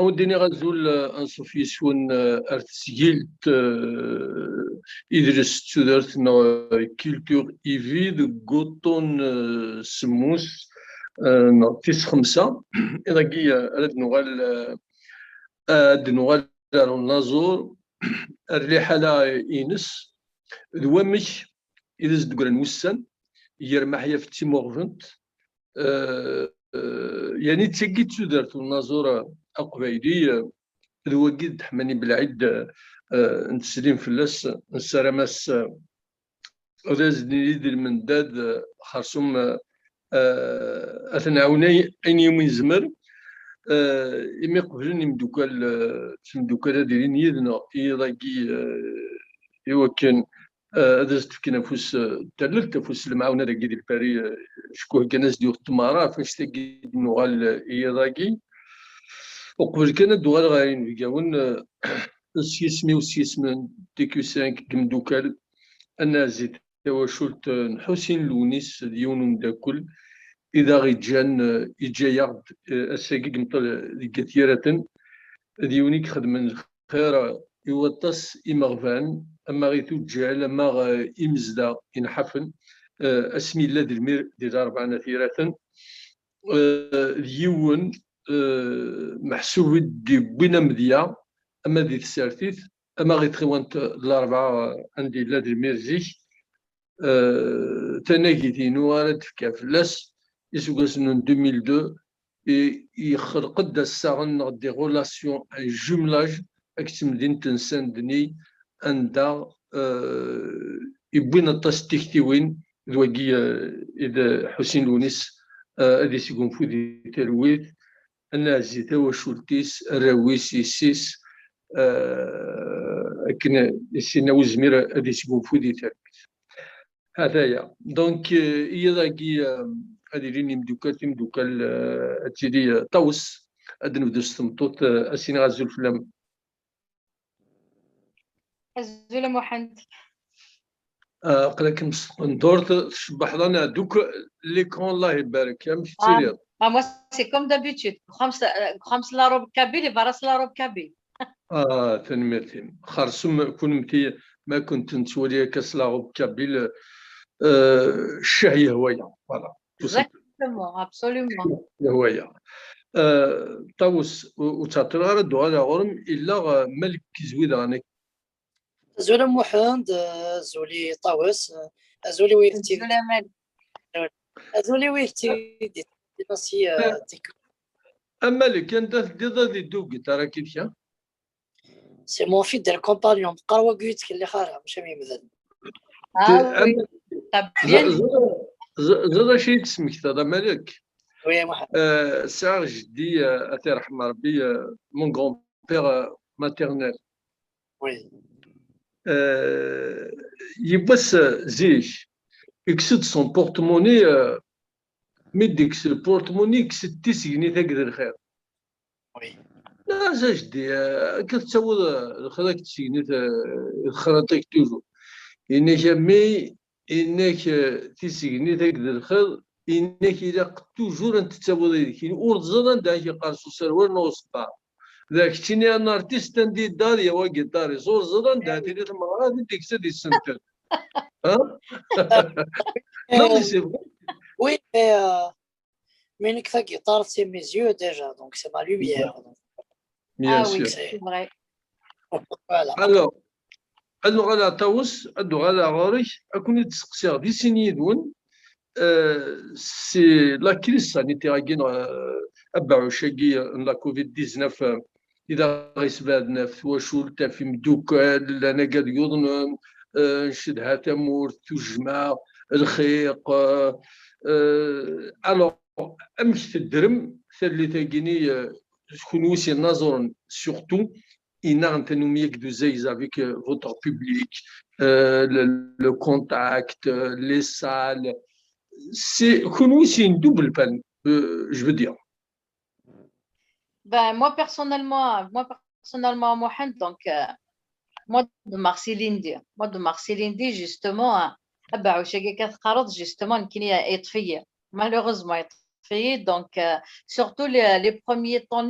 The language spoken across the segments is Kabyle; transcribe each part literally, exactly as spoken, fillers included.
Ad d-iniɣ azul, eh, anṣuf yes-wen, eh, ar tesgilt, eh, idles d tudert neɣ, eh, culture ivi deg uṭṭun, eh, semmus, eh, neɣ tis xemsa. Iḍ-agi, eh, ara d-nuɣal, eh, ad d-nuɣal ar unaẓur, ar liḥala-ines, d wamek i d as-d-ggran wussan, gar Maḥyaf d Timuɣbent, eh, eh, yani d tagi d tudert n unaẓur aqbayli, eh, d wagi d Ḥmani Belɛid, eh, eh, nettsellim fell-as, nessaram-as, eh, ad as-d-nili di lmendad, eh, xersum, eh, eh, ad t-nɛawen ay-, ayen iwumi nezmer, eh, imi qeblen imeddukal, eh, timeddukal ad ilin yid-neɣ iḍ-agi, eh, i wakken, eh, ad as-d-fken afus, eh, n tallelt, afus n lemɛawna dagi di Lpari, eh, acku heggan-as-d yiwet n tmeɣra ɣef wannect-agi d-nuɣal, eh, iḍ-agi. Uqbel kan ad d-uɣaleɣ ɣer yinebgawen, eh, s yisem-iw, s yisem n T Q cinq deg imeddukal, ad nɛezzi tawacult n Ḥusin Lewnis, d yiwen umeddakel i d aɣ-iǧǧan, eh, iǧǧa-yaɣ-d, eh, ass-agi deg At Yiraten, d yiwen i ixedmen lxir i waṭas imeɣban, ama i tuǧǧal, ama, eh, imezdaɣ inḥafen, eh, asmi yella d lmir di Larebɛa n At Yiraten, eh, d yiwen, eh, meḥsub i d-yewwin amedya, ama di tsertit, ama ɣer tɣiwant n Larebɛa, eh, anda yella d lmir zik. Eh, tanagit-inu ara d-fkeɣ fell-as, iseggasen n deux mille deux, i, yexleq-d assaɣen neɣ des relations, un jumelage, akked temdint n Saint-Denis, anda, eh, yewwin aṭas n tiktiwin, d wagi, eh, i d Ḥusin Lewnis, eh, ad isgunfu di talwit, ad nɛezzi tawacult-is, arraw-is, yessi-s, eh, akken i s-yenna uzmir ad isgunfu di talwit. Hataya. Donc, eh, iḍ-agi, eh, ad ilin imeddukal, timeddukal, eh, ad tili, eh, Ṭawes, ad d-nebdu s tmeṭṭut, eh, ad s-iniɣ azul fell-am. Azul a Muḥend. Ah, aql-akem s tqendurt, tcebbeḥ-aneɣ-d akk l'écran, Allah ibarek. Amek tettiliḍ? Ah, moi, c'est comme d'habitude. Deg uxxam s, eh, deg uxxam s la robe kabyle, berra s la robe kabyle. Ah, tanemmirt-im. Xersum kunemti, ma kunt nettwali akka s la robe kabyle, eh, ccah yehwa-yaɣ. Voilà. Tout simplement. Exactement, absolument. Yehwa-yaɣ. Eh, Ṭawes, ur, ur ttɛeṭṭileɣ ara ad d-uɣaleɣ ɣur-m, illa, eh, Malek Kizwi daɣen. Azul a Muḥend, eh, azul i Ṭawes, eh, azul i wid. Azul a Malek. Azul i wid ti-, di-, di-, di-, eh, eh, tik- A Malek, anda telliḍ ad iddu giṭar-agi deg-a? C'est mon fidèle compagnon, meqqar wagi ur yettkellix ara, mačči am yemdanen. Ah oui, t'as bien dit. Ẓriɣ acu i d-tesmektaḍ, a Malek. Oui, a Muḥend. Eh, sɛiɣ jeddi, eh, ad t-yerḥem Rebbi, eh, mon grand-père, eh, maternel. Oui. Eh, yiwwas, eh, zik, yekkes-d son porte-monnaie, eh, mi d-yekkes porte-monnaie, yekkes-d tisegnit akked lxir. Oui. La, a jeddi, eh, akka tettawiḍ, eh, lxir akked tisegnit, eh, lxir-agi toujours. Yenna-k a mmi, yenna-k, eh, tisegnit akked lxir, yenna-k ilaq toujours ad n-tettawiḍ yid-k. Ur teẓriḍ anda i k-iqqers userwal neɣ uṣebbaɛ. D keččini un artiste, anda yedda ad yawi agiṭar-is. Ur teẓriḍ anda tili tmeɣra, ad d-yekkes ad yessentel. Hein? Non, mais c'est vrai. Oui, mais, euh, mais nekk, la guitare, c'est mes yeux déjà, donc c'est ma lumière. Bien sûr. Ah oui, c'est vrai. Voilà. Alors, ad nuɣal ar Ṭawes, ad uɣaleɣ ɣur-k, ad ken-id-steqsiɣ di sin yid-wen, euh, si la crise sanitaire-agi, neɣ, euh, abeɛɛuc-agi n la covid dix-neuf, euh, i d aɣ-isebɛden ɣef twacult, ɣef imeddukal, anagar yuḍnen, eh, ncedha tamurt, tujjmeɣ, lxiq, eh, eh, alors, amek teddrem tallit-agi-nni, eh, kunwi s inaẓuren, surtout, i naɣen tanumi akked uzayez avec, eh, votre public, eh, le, le contact, eh, les salles, c'est kunwi c'est une double peine, euh, je veux dire. Ben, moi, personnellement, moi, personnellement, Mohamed, donc, euh, moi, de Marseille, Lindy. Moi, de Marseille, Lindy, justement, hein, ah ben, je suis justement, qui est étrié. Malheureusement, étrié. Donc, euh, surtout les, les premiers temps,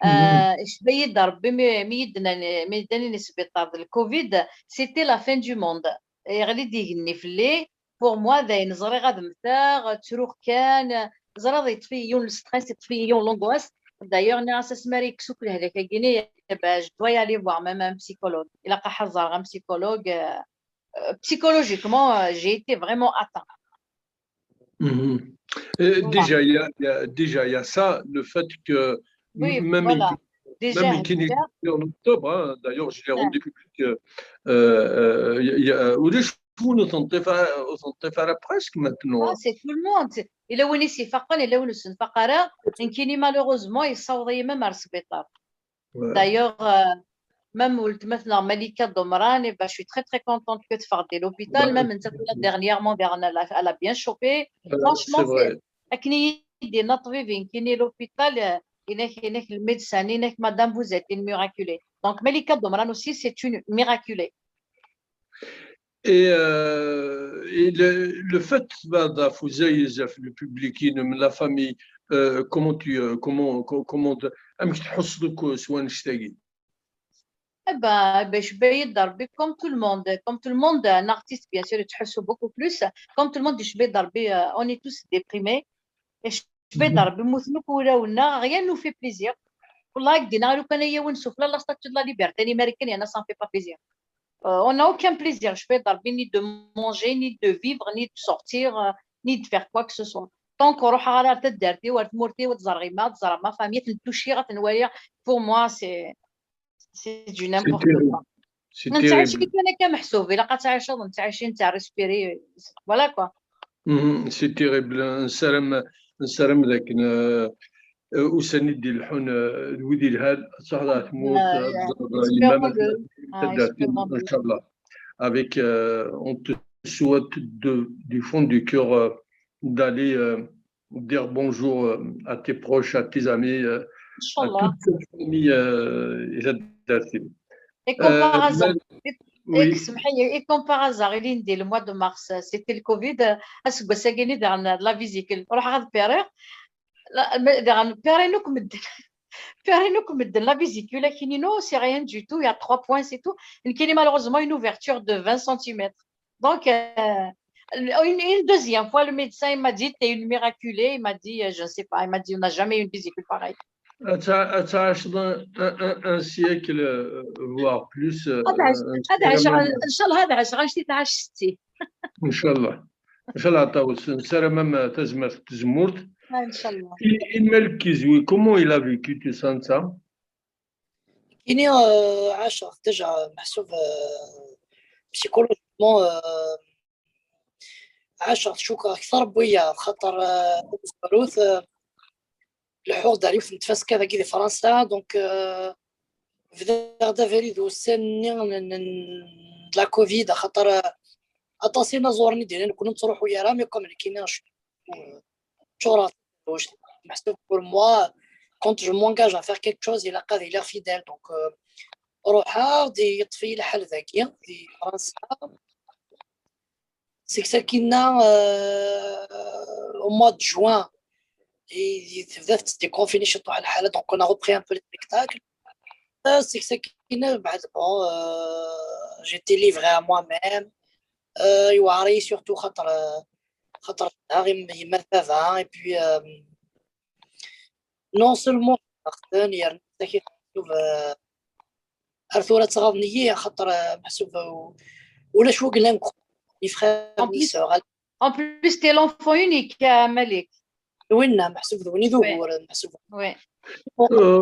Euh, icba-yi-d Rebbi mi, mi yi-d-nnan, mi yi-d-nnan isbiṭar d le covid, c'était la fin du monde. Yeɣli-d igenni fell-i. Pour moi, d ayen ẓriɣ ad mmteɣ, ttruɣ kan. Ẓriɣ yeṭṭef-iyi yiwen le stress, yeṭṭef-iyi yiwen l'angoisse. D'ailleurs, nniɣ-as asmi ara yekkes akk lehlak-agi-nni, eh ben, je dois y aller voir même un psychologue. Ilaq ad ḥazeɣ un psychologue. Euh, euh, psychologiquement, euh, j'ai été vraiment atteint. Mhm. Euh, déjà, il y a, il y a- déjà, il y a ça, le fait que Oui, même voilà. une, Déjà, même une clinique en octobre, hein, d'ailleurs, je l'ai rendu public. Euh, euh, il y a- il y a- وليش شكون وتنطيف وتنطيف على presque maintenant, Ah, hein. C'est tout le monde. C'est- Il y a des gens qui sont pas, il y a des gens qui sont pas. Nekkini, malheureusement, yessaweḍ-iyi même ar sbiṭar. Ouais. D'ailleurs, euh, même weltma-tneɣ Malika Domran, eh ben, je suis très très contente que tfeɣ de l'hôpital. Ouais. Même netta, dernièrement, elle a, elle a bien chopé. Euh, c'est Franchement, vrai. c'est akken i yi-d-yenna ṭṭbib-nni l'hôpital, euh, inek, inek le médecin, inek madame, vous êtes une miraculée. Donc Malika Domran aussi, c'est une miraculée. Et, euh, et le, le fait, bah, d'affuser le public, la famille, euh, comment tu, euh, comment, co- comment, amek tḥusseḍ akk s wanect-agi? Eh ben, eh ben, je suis payée d'arbi comme tout le monde. Comme tout le monde, un artiste, bien sûr, il se beaucoup plus. Comme tout le monde, je suis payée d'arbi, euh, on est tous déprimés. Et je suis payée d'arbi, mutnuk ou là ou là, rien nous fait plaisir. Wallah, dina, لو كان يا وين سوفلا la statue de la liberté, l'américaine, ça ne fait pas plaisir. Euh, on n'a aucun plaisir. Je suis payée d'arbi, ni de manger, ni de vivre, ni de sortir, euh, ni de faire quoi que ce soit. Tant qu'on aura la tête d'arbi, ou la mort, ou de zarima, de zarima, famille, de toucher, de noyer, pour moi, c'est, c'est du C'est n'importe terrible. Quoi. C'est نتعشي terrible. كان كمحسوب، إلا قطعي شغل، نتعشي، نتاع respirer, voilà quoi. Mhm, c'est terrible. Nessaram, nessaram dakken, euh, euh, ussan i d-ileḥḥun, euh, d wid yelhan, ad tṛuḥeḍ ɣer tmurt, Euh, ad yeah. tẓerreḍ imam, Espérons-le. Ah, taddart-im, espérons-le. Inchallah. Avec, euh, on te souhaite de, du fond du cœur, euh, d'aller, euh, dire bonjour, euh, à tes proches, à tes amis, euh, à Inchallah. Toute cette famille, euh, i taddart-im. Et comme par Euh, hasard, mais- et, oui. et, سمحي لي, et comme par hasard, il est le mois de mars, c'était le covid, euh, aseggas-agi-nni daɣen la vésicule. Ruḥeɣ ad opérer. La, ma- daɣen opérer-n akk medden. Opérer-n akk medden, la vésicule, akini, non, c'est rien du tout, il y a trois points, c'est tout. Nekkini, malheureusement, une ouverture de vingt centimètres. Donc, euh, une, une deuxième fois, le médecin, il m'a dit, t'es une miraculée. Il m'a dit, euh, je ne sais pas, il m'a dit, on n'a jamais eu une vésicule pareille. Ad tɛ- ad tɛiceḍ un, un, un, un siècle, euh, voire plus, euh, Ad ɛic- euh, ad ɛiceɣ, nessaram-am- ncallah ad ɛiceɣ anect i tɛac setti. Inchallah. Inchallah, Ṭawes, nessaram-am tazmert d tzemmurt. Inchallah. I, i Malik Izwi, comment il a vécu tout ça, ça? Nekkini, euh, عاشغ déjà محسوب, euh, psychologiquement, euh, عاشغ شوكة أكثر بويا خاطر, euh, الفيروس, euh, لحوق دار يوث نتفاس كذا كذا فرنسا, donc, euh, بدأ دافيري ذو السن de la covid خاطر, euh, أطاسينا زورني دينا نكون نروح ويا رامي كوم كينا شورات محسوب pour moi, quand je m'engage à faire quelque chose, il a قاضي l'air fidèle. Donc, euh, روحها دي يطفي الحال ذاكي دي فرنسا. C'est que ça كنا, euh, au mois de juin, et تبدا تديكونفيني شي طلع الحاله, donc on a repris un peu les spectacles. Euh, c'est que ça كنا بعد, bon, euh, j'étais livrée à moi-même. Euh, يوعري surtout خاطر, خاطر غير يما بابا, et puis, euh, non seulement خاطر يا رنا كي تشوف, آه، ارثورة تغاضنية خاطر, آه، محسوب, آه، ولا شو قلنا نكون les frères En les plus, sœurs. En plus, t'es l'enfant unique, euh, Malik. وين محسوب ذوني ذو Oui. بور محسوب. Oui. Euh,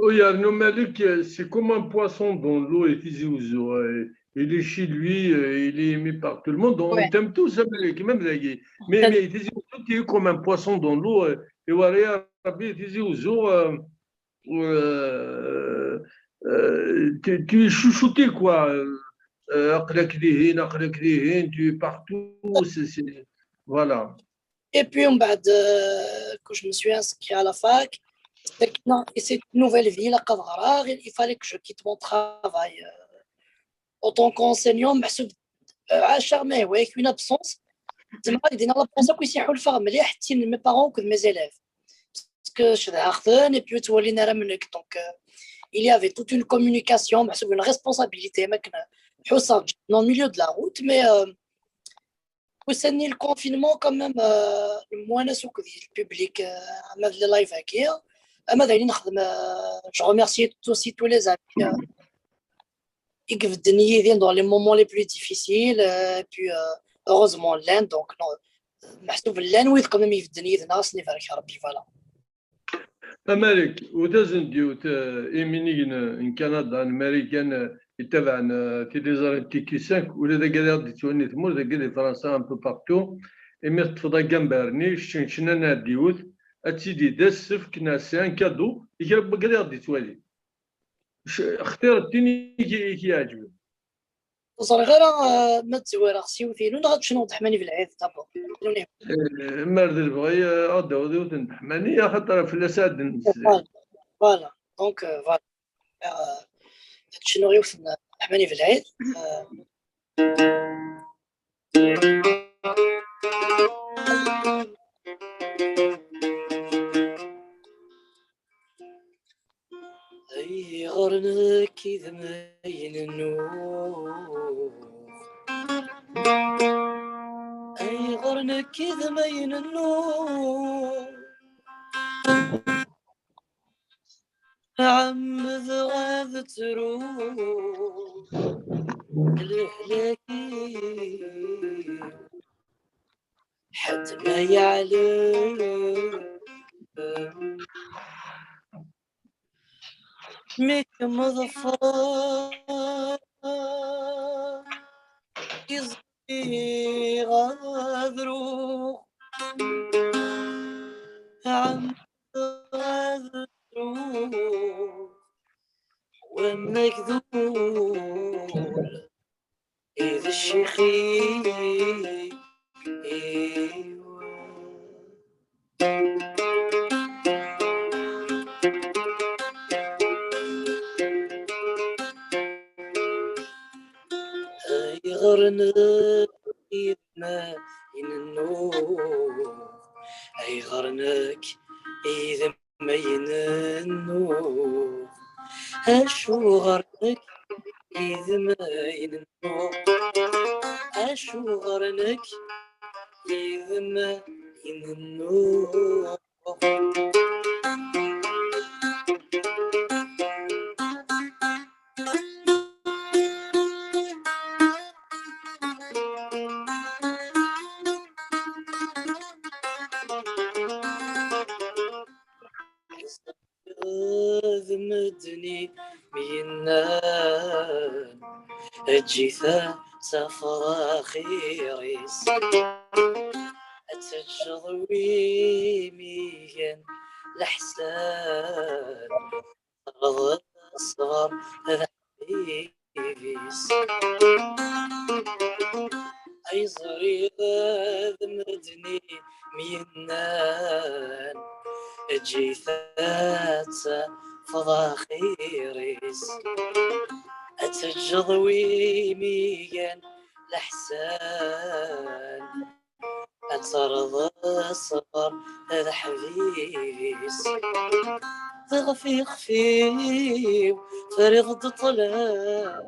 oui, Arnaud Malik, euh, c'est comme un poisson dans l'eau et Tizi Ouzou, euh, il est chez lui, euh, il est aimé par tout le monde. On Ouais. t'aime tous, hein, Malik, même les gars. Mais, mais Tizi Ouzou, tu es comme un poisson dans l'eau. Euh, et voilà, Rabbi, Tizi Ouzou, euh, euh, euh, tu, tu es chouchouté, quoi. Euh, euh, aql-ak dihin, aql-ak dihin, tu es partout. C'est, c'est, voilà. Et puis, on بعد, euh, quand je me suis inscrit à la fac, c'est que non, et c'est une nouvelle vie, la Kavgara, il fallait que je quitte mon travail, euh, en tant qu'enseignant, محسوب, euh, عاشر ما هو une absence. زعما غادي ندير la absence كي يسيحوا الفار مليح حتى mes parents وكذا mes élèves. Parce que cedhaɣ-ten, et puis ur ttwalin ara am nekk. Donc, euh, il y avait toute une communication, meḥsub une responsabilité, ma akken ḥusseɣ dans le milieu de la route, mais, euh, ussan-nni le confinement quand même, euh, lemwanas akked le public, euh, ama d le live-agi, ama d ayen i nexdem, euh, je remercie aussi tous les amis, euh, i ibedden yid-i dans les moments les plus difficiles, euh, et puis, euh, heureusement llan, donc, non, meḥsub llan wid quand même ibedden yid-neɣ, ad sen-ibarek Rebbi, voilà. Amarek, u tazen-d yiwet, eh, iminig n, n Kanada, n Marikan, eh, yettabaɛen, eh, tiliẓri n Tiki cinq, ula d agad i ɣ-d-yettwalin di tmurt, dagi di Fransa, un peu partout, imi teṭṭfeḍ agambar-nni, kečč n ccna n ɛeddiwet, ad tili d asefk neɣ c'est un cadeau i kra n wagad i ɣ-d-yettwalin. Xtiṛ-d tin i k-, i k-iɛeǧben. Ur ẓriɣ ara, eh, ma ad zwireɣ s yiwet-inu neɣ ad cnuɣ Deḥmani Belɛid d'abord. Eh, ma d lebɣi, eh, ad d-tawiḍ yiwet n Deḥmani, axaṭer fell-as ad d-nezri. Voilà, voilà. Donc, euh, voilà. Euh, ad cnuɣ yiwet n Deḥmani Belɛid. Euh, Ayɣer nekk i d mayen nnuɣ? Ayɣer nekk i d mayen nnuɣ? Ɛemmdeɣ ad ttruɣ lehlak-iw. Ḥedd ma yeɛlem mi kem-ḍfeɣ, iẓriɣ ad ruɣ. Ɛemmdeɣ ad ruɣ, wamma gdul i d ccix-iw. Ayɣer nekk i d mayen nnuɣ? Ayɣer nekk i d mayen nnuɣ? Acuɣer nekk i d mayen nnuɣ? Acuɣer nekk i d mayen nnuɣ? D medden i m-yennan, eǧǧ-it ad tafeḍ axir-is. Ad teǧǧeḍ wi m-igan leḥsan, terreḍ ṣṣber d ḥbib-is. Ay ẓriɣ d medden i m-yennan, eǧǧ-it ad tafeḍ axir-is. Ad teǧǧeḍ wi m-igan leḥsan, ad terreḍ ṣṣber d ḥbib-is. Ɣef yixef-iw terriḍ-d ṭṭlam,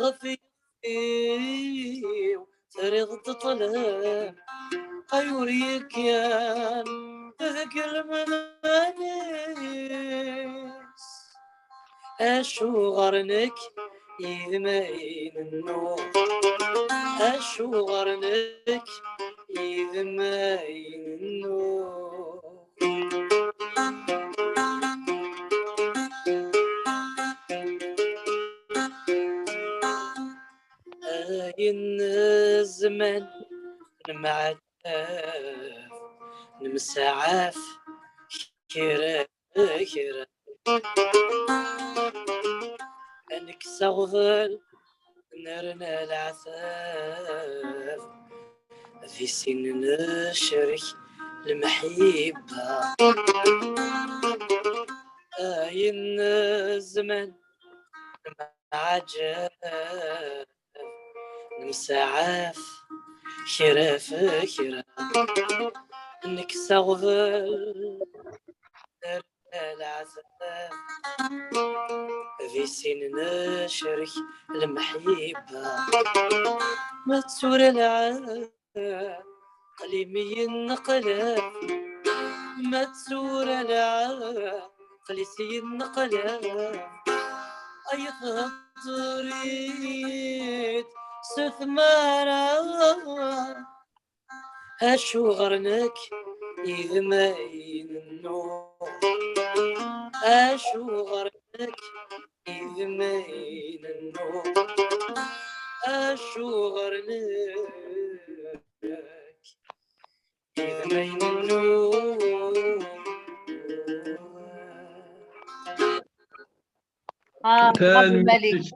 ɣef yixef-iw terriḍ-d ṭṭlam, ayyur yekkan deg lemnam-is. Acuɣer nekk i d mayen nnuɣ? Acuɣer nekk i d mayen nnuɣ? Ayen zzman nemɛa nemsaɛaf kra kra. Ad nekkes aɣbel, nerna leɛtab, di sin necrek lemḥibba. Ayen zzman nemɛaǧab, nemsaɛaf kra f kra. Nekk s aɣbel nerna leɛtab, di sin necrek lemḥibba. Ma d tura lɛaqel-im yenneqlab, ma d tura lɛaqel-is yenneqlab, ay tehder-it s tmara. Acuɣer nekk yid-m ay nennuɣ? Acuɣer nekk yid-m ay nennuɣ? Acuɣer nekk yid-m ay nennuɣ? Ah, bravo Malik.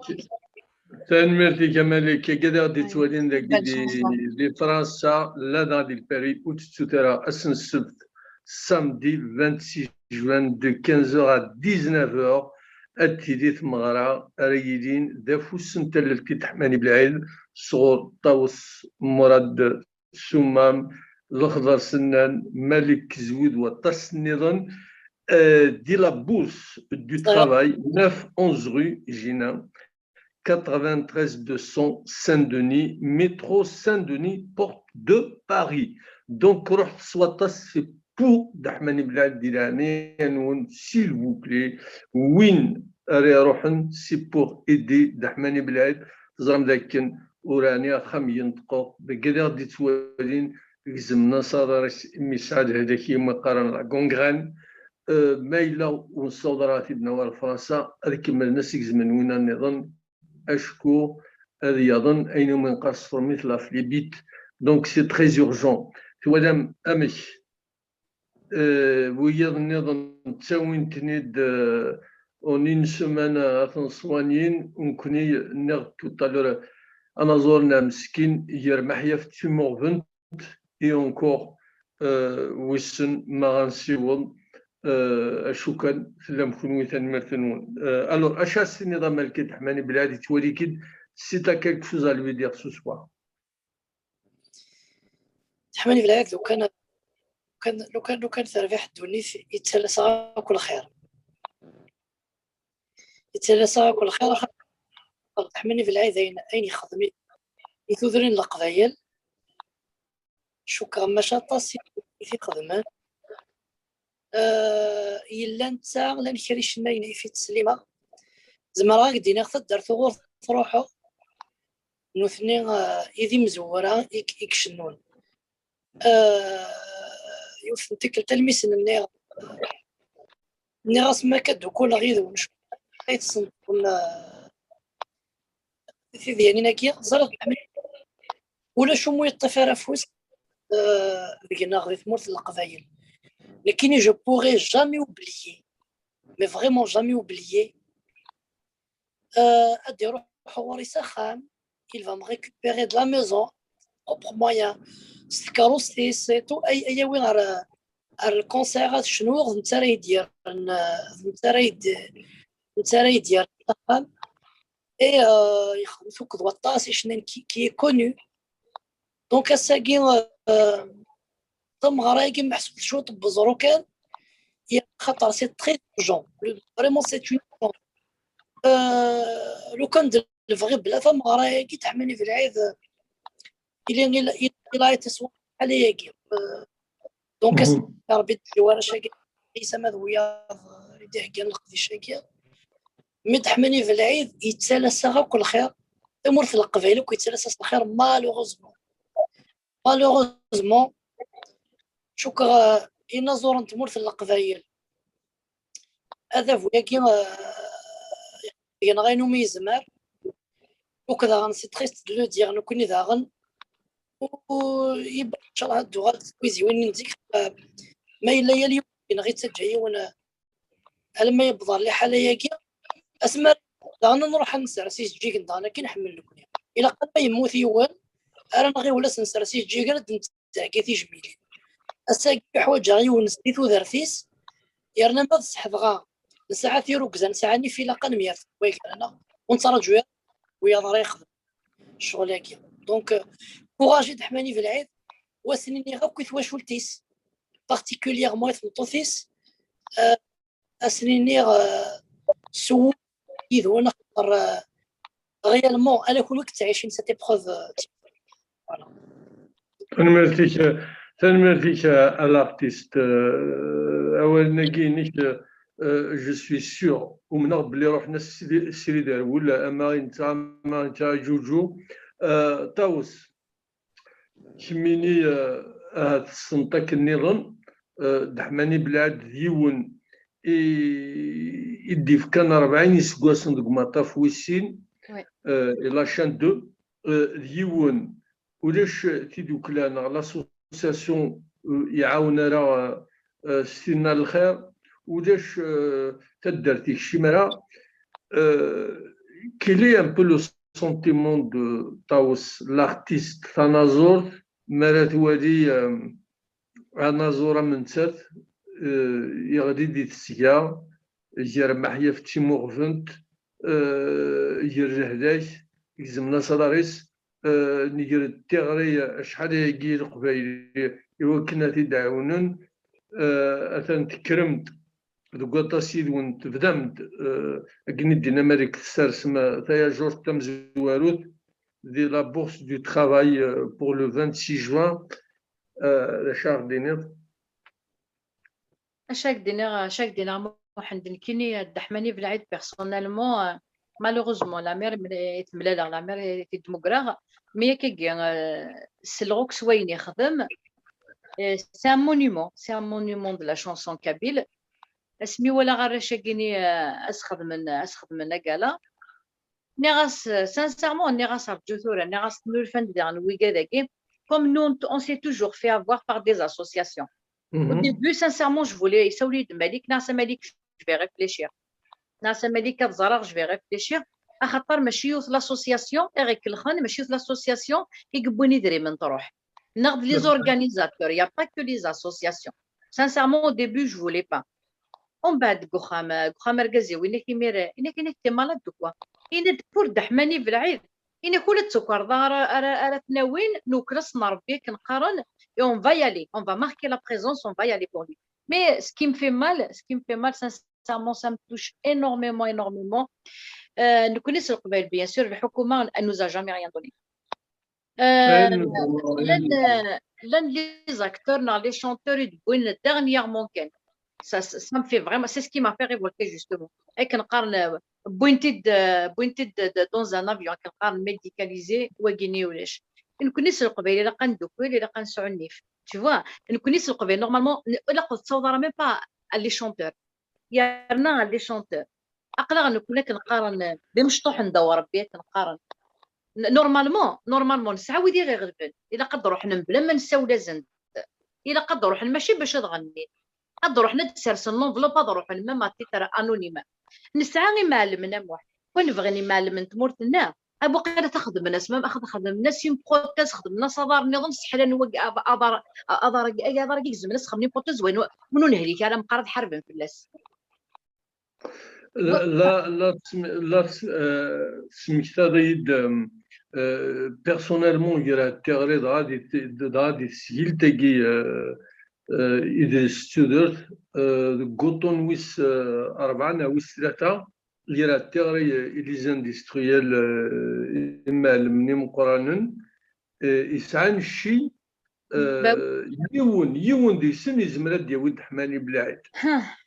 Tanemmirt-ik a Malik, akka d aɣ-d-ittwalin dagi Belle di, chanson. Di Fransa, la daɣ di Paris, ur tettut ara ass n ssebt, samedi vingt-six juin de quinze heures à dix-neuf heures, ad tili tmeɣra ara yilin d afus n tallelt i Ḥmani Belɛid sɣur Ṭawes Murad Summam, Lexḍer Sennan, Malik Zwid d waṭas nniḍen, euh, di la bourse du travail, neuf onze rue Gina, quatre-vingt-treize deux cents Saint-Denis, métro Saint-Denis, porte de Paris. Donc, ruḥet s waṭas, c'est pour Dda Ḥmani Belɛid, di leɛnaya-nwen, s'il vous plaît. Win ara iruḥen, c'est pour aider Dda Ḥmani Belɛid. Teẓram dakken ur ɛni axxam yenṭeq, deg ad aɣ-d-ittwalin, gezmen asaḍar-is imi yesɛa lehdak i wumi qqaren la gangrène. Euh, ma yella ur nessaweḍ ara ad t-id-nawi ɣer Fransa, ad kemmlen ad s-gezmen winna nniḍen, acku ad yaḍen ayen umi neqqar s tṛumit la phlébite. Donc c'est très urgent. Twalam amek, euh, wiyaḍ nniḍen ttawin-ten-id, euh, en une semaine ad ten-ṣwanyin, u nekkni nniɣ tout à l'heure, anaẓur-nneɣ meskin yermeḥ yaf tummuɣbent, et encore, euh, wissen ma ɣa nsiweḍ, euh, acu kan, tellam kunwi, tanemmirt-nwen. Euh, alors, acu ad s-tiniḍ a Malki Ḥmani Belɛid, yettwali-k-id, si t'as quelque chose à lui dire ce soir? Ḥmani Belɛid, lukan, lukan, lukan, lukan terbiḥ ddunit, yettalas-aɣ akk lxir. Yettalas-aɣ akk lxir, axaṭer Ḥmani Belɛid ayen, ayen yexdem i, i tudrin n Leqbayel, cukkeɣ maca aṭas i, i t-ixedmen. Euh, yella netta, llan kra icennayen i fi tteslimeɣ. Zemreɣ ad k-d-iniɣ taddart uɣur truḥeɣ. Nutni, euh, i d imezwura i, i icennun. Euh, yiwet n tikkelt almi sen-nniɣ, nniɣ-as ma akka ddukuleɣ yid-wen, cukkeɣ ay tessneḍ, euh, tidyanin-agi, ẓriɣ ulac umi yeṭṭif ara afus, euh, deg-neɣ di tmurt n Leqbayel. Nekkini, je pourrais jamais oublier, mais vraiment jamais oublier, euh, ad iruḥ ɣur-i s axxam, il va me récupérer de la maison, propre moyen, s tkeṛṛust-is et tout, ay, ay yawi ar, ar le concert ad cnuɣ, d netta ara yi-d-yerren, d netta ara yi-d-, d netta ara yi-d-yerren s axxam. Et, euh, yexdem-t akked waṭas icennayen qui, qui est connu. Donc ass-agi, euh, tameɣra-agi meḥsub cwiṭ n weẓru kan, xaṭer c'est très urgent. Vraiment c'est une urgence. Euh, lukan d lebɣi bla tameɣra-agi, Ḥmani Belɛid, il, il, il, il a été soigné ḥala-agi. Euh, donc, ass-a, Rebbi d-iwar acagi, Ɛisa ma d wiyaḍ, euh, i d-iheggan leqdic-agi. Mi d-Ḥmani Belɛid, yettalas-aɣ akk lxir. Tamurt n Leqbayel akk yettalas-as lxir, malheureusement. Malheureusement, cukkeɣ, euh, inaẓuren n tmurt n Leqbayel, adabu-agi, euh, yenɣa ayen umi yezmer. Donc daɣen, c'est triste de le dire, nekkni daɣen, u, u, yebɣa, inchallah, ad d-tuɣal twiziwin n zik, euh, ma yella yal yiwen yenɣa yettaǧǧa yiwen, euh, alamma yewweḍ ɣer liḥala-agi, asmi daɣen ad nruḥ ad nsers ijeǧǧigen daɣen akken nḥemmel nekkni. Ilaq alamma yemmut yiwen, ara nɣiwel ad s-nsers ijeǧǧigen, ad d-ntheggi tijmilin. Ass-agi ḥwaǧeɣ yiwen di tudert-is, yerna ma d sseḥbɣa, nesɛa tirugza, nesɛa anif, ilaq ad nemyerfed waygar-nneɣ, ur nettraǧu ara wiyaḍ ara yexdem ccɣel-agi. Donc, euh, courage i d Ḥmani Belɛid, u ad s-nini akk i twacult-is, particulièrement i tmeṭṭut-is, euh, ad sen-iniɣ, euh, seww yid-wen, axaṭer, euh, réellement, ala kunwi i yettɛicin cette épreuve, euh, voilà. Tanemmirt-ik, tanemmirt-ik a, a l'artiste. Euh, awalen-agi-inek, euh, je suis sûr, umneɣ belli ruḥen-as srid ar wul, ama i netta, ama i netta, a Ǧuǧu. Euh, Ṭawes, kemmini, euh, ahat tessneḍ akken nniḍen, euh, Ddeḥmani Belɛid d yiwen i, i d-ifkan rebɛin iseggasen deg umaṭṭaf wis sin, Oui. Euh, et la chaîne deux, euh, d yiwen, ulac tidukla neɣ l'association, euh, iɛawen ara, euh, euh, s tinna n lxir, ulac, euh, taddart ikcim ara. Euh, quel est un peu le sentiment de Ṭawes, l'artiste, tanaẓurt, mi ara twali, euh, anaẓur am nettat, euh, yeɣli di tesga, gar maḥyaf d timuɣbent, euh, gar lehlak, gezmen asaḍar-is, euh, nger-d tiɣri acḥal ayagi i Leqbayel i wakken ad t-id-ɛiwnen, euh, atan tekkrem-d deg waṭas yid-wen, tebdam-d, euh, akken i d-yenna Malik, tessarsem, euh, tayajurt tamezwarut di la bourse du travail, euh, pour le vingt-six juin, euh, d acu ara ɣ-d-tiniḍ? Acu ara k-d-iniɣ, acu ara k-d-iniɣ Muḥend, nekkini Dda Ḥmani Belɛid, personnellement, euh, malheureusement, la mère i t-mlaleɣ, la mère i t-id-mmugreɣ, mi akkagi, euh, selleɣ akk s wayen yexdem, euh, c'est un monument, c'est un monument de la chanson kabyle. Asmi walaɣ arrac-agi-ni, euh, ad sxedmen, ad sxedmen agala, nniɣ-as, euh, sincèrement, nniɣ-as rǧu tura, nniɣ-as tennulfan-d diɣen wigad-agi, comme nous, on s'est toujours fait avoir par des associations. Au début, sincèrement, je voulais, isawel-iyi-d Malik, nniɣ-as a Malik, je vais réfléchir. Nniɣ-as a Malik, ad ẓreɣ, je vais réfléchir. Axaṭer mačči yiwet l'association i ɣ-ikellxen, mačči yiwet l'association i yewwin idrimen truḥ. Neɣ d les organisateurs, il y a pas que les associations. Sincèrement, au début, je voulais pas. Umbeɛd deg uxxam, deg uxxam argaz-iw, inek imir, inek, inek, t'es malade de quoi? Inek, pour Dda Ḥmani Belɛid, inek ula d tukerḍa ara, ara, ara t-nawin, nukel-as n Rebbi akken qqaren, et on va y aller, on va marquer la présence, on va y aller pour lui. Mais ce qui me fait mal, ce qui me fait mal, sincèrement, ça me touche énormément, énormément. Euh, nekkni s Leqbayel, bien sûr, lḥukuma, elle nous a jamais rien donné. Euh, llan, euh, llan les acteurs neɣ les chanteurs i d-wwin dernièrement kan. Ça, ça, ça me fait vraiment, c'est ce qui m'a fait révolter justement. Akken qqaren, euh, wwin-t-id, euh, wwin-t-id de, de, dans un avion, akken qqaren médicalisé, wagini ulac. Nekkni s Leqbayel ilaq ad neddukel, ilaq ad nesɛu nnif. Tu vois, nekkni s Leqbayel, normalement, n-, ilaq ur tettaweḍ ara même pas à les chanteurs. Yerna à les chanteurs. Aql-aɣ nekkni akken qqaren, d imecṭuḥen ddaw Rebbi akken qqaren. N-, normalement, normalement, nesɛa wid i ɣ-iɣelben. Ilaq ad d-ruḥen mebla ma nessawel-asen-d. Ilaq ad d-ruḥen mačči bac ad ɣennin. Ad d-ruḥen ad d-sersen l'enveloppe, ad ruḥen même à titre anonyme. Nesɛa imɛellmen a Muḥ. Wa nebɣen imɛellmen n tmurt-nneɣ. A bu qala xedmen-as, même xedmen-as une prothèse, xedmen-as aḍar nniḍen, sseḥlan wagi, aḍar, aḍar, aḍar-agi, aḍar-agi gezmen as, xedmen une prothèse, wayen ur, ur nehlik ara, meqqar ad ḥarben fell-as. La, la, la, la, euh, tesmektaḍ-iyi-d, euh, euh, personnellement, ger-ahat tiɣri dɣa di, dɣa di tesgilt-agi, euh, euh, idles d tudert, euh, deg wuṭṭun wis, euh, rebɛa neɣ wis tlata, ger-ahat tiɣri, euh, i les industriels, euh, imɛellmen imeqqranen, euh, yesɛan cci, euh, yiwen, yiwen deg-sen yezmer ad d-yawi Dda Ḥmani Belɛid.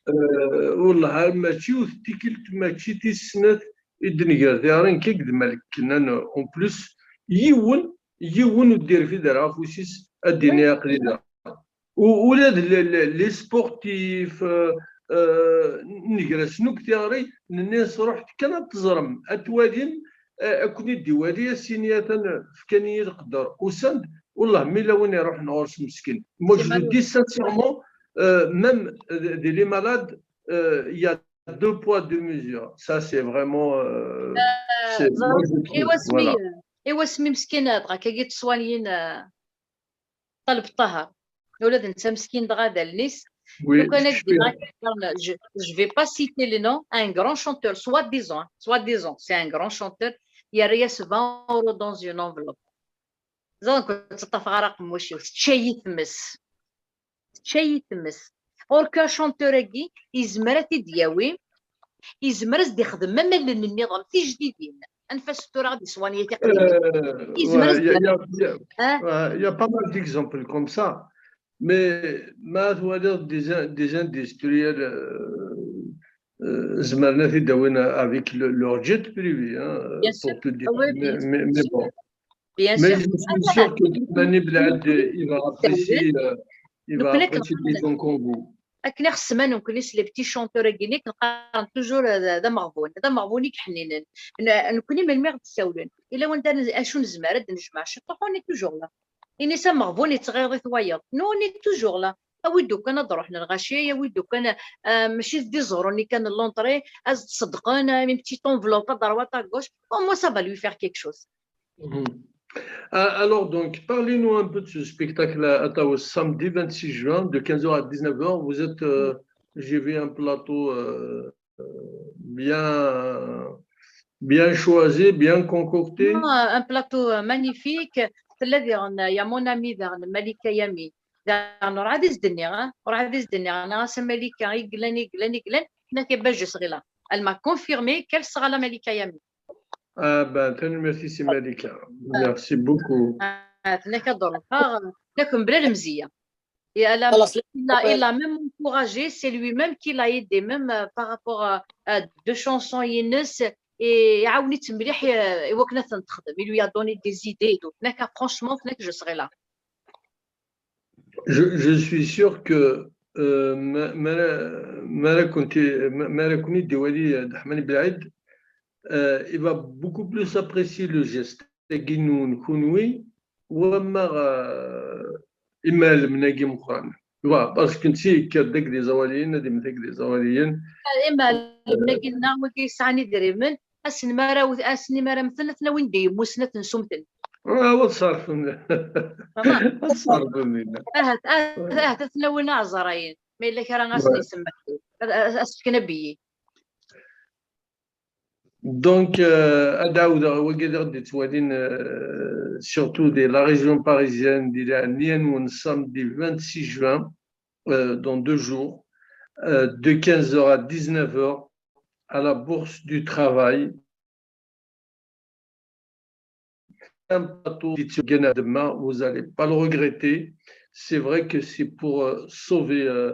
Euh, wellah, ar mačči yiwet tikkelt, mačči tis snat i d-nger tiɣri, nekk akked Malik Kennan, en plus, yiwen, yiwen ur d-irfid ara afus-is ad d-yini aql-i da. U-, ula d le-, le-, les sportifs, euh, euh, nger-asen akk tiɣri, nenna-as ruḥet kan ad teẓrem, ad twalim, euh, ad ken-id-iwali, ad s-yini atan fkan-iyi leqder, usan-d, wellah, mi lawan iruḥen ɣur-s meskin. Moi, je le dis sincèrement, euh, même, euh, des, les malades, euh, il y a deux poids, deux mesures. Ça, c'est vraiment, euh, c'est, moi, je trouve, voilà. Iwa asmi meskin, dɣa kagi ttwanyin, euh, Ṭaleb Ṭaher. Ula d netta meskin dɣa d allen-is. Oui, Lukan ad d-iniɣ, je, je vais pas citer le nom, un grand chanteur, soi-disant, hein, soi-disant, c'est un grand chanteur, yerra-yas vingt euros dans une enveloppe. Ẓer, ur tt-ṭṭafeɣ ara aqemmuc-iw, tečča-yi tmes. tečča-yi tmes. Or que achanteur-agi yezmer ad t-id-yawi, yezmer ad s-d-ixdem am allen nniḍen tijdidin. Anef-as tura ad d-iswanya tiqdimin. Euh, Yezmer ouais, ad il y a, il y a- Hein? Ouais, il y a pas mal d'exemples comme ça. Mais ma tu vois des, des industriels euh, euh, zemren ad t-id-awin avec le- leur jet privé, hein, Bien pour sûr. te dire. Ah oui, Mais, bien sûr. mais- mais bon. Bien Mais sûr. je suis sûr que Mani Blad, il va apprécier, euh, il va Donc, apprécier des gens comme vous. Akken i ɣ-semman nekkni s les petits chanteurs-agi-nni, akken qqaren toujours d d ameɣbun, d ameɣbun i iḥenninen. N- Nekkni melmi i ɣ-d-ssawlen, ila wanda n- acu nezmer ad d-nejmeɛ ciṭuḥ, on est toujours là. Ini-as ameɣbun yettɣiḍ-it wayeḍ. Nous, on est toujours là. Awi-d ukan ad d-ruḥen lɣaci, awi-d ukan, ah, mačči d iẓerrun-nni kan n l'entrée, ad d-ṣeddqen, ah, une petite enveloppe à droite à gauche, au moins ça va lui faire quelque chose. Mhm. Ah, alors, donc, parlez-nous un peu de ce spectacle à Taos, samedi vingt-six juin, de quinze heures à dix-neuf heures. Vous êtes, euh, j'ai vu un plateau euh, euh, bien, bien choisi, bien concocté. Ah, un plateau, euh, magnifique. Tella diɣen, il y a mon ami daɣen, Malika Yami. Daɣen, ur ɛad i s-d-nniɣ, ah, ur ɛad i s-d-nniɣ, nniɣ-as a Malika, i yellan, i yellan, i yellan. Tenna-k, eh ben, je serai là. Elle m'a confirmé qu'elle sera là, Malika Yami. Ah ben, tanemmirt-ik a Malika. Merci beaucoup. Ah, tenna-k ad ruḥeɣ, tenna-k mebla lemzeyya. Et elle a, خلاص. il a, il a même encouragé, c'est lui-même qui l'a aidé, même euh, par rapport à, à deux chansons ines, et iɛawen-itt mliḥ euh, i wakken ad tent-texdem. Il lui a donné des idées et tout. Tenna-k, ah, franchement, tenna-k, je serai là. Je, je suis sûr que euh, ma- ma- ma ara kent- ma- ma ara ken-id-iwali, euh, Dahmani Belɛid, euh, il va beaucoup plus apprécier le geste. Tagi-nwen kunwi, wamma euh, imalmen-agi meqqren. Wa, parce que netta yekker-d akked iẓawaliyen, ad immet akked iẓawaliyen. Imalmen-agi-nneɣ, wigi yesɛan idrimen, ass-nni mi ara wt- ass-nni mi ara mmten, ad ten-awin-d i yemmusen, ad ten-sumten. Ah, ad ṣerfen. Tamam. Ad ṣerfen dinna. Ahat, ahat, ahat ad ten-awin aɛeẓrayen. Ma yella kra asen-isemma, ad ad- ad s-fken abeyyi. Donc, euh, ad ɛawdeɣ, wagi ad aɣ-d-yettwalin, euh, surtout de la région parisienne, di lɛenniya-nwen, samedi vingt-six juin, euh, dans deux jours, euh, de quinze heures à dix-neuf heures, à la Bourse du Travail. Un plateau, vous allez pas le regretter. C'est vrai que c'est pour euh, sauver euh,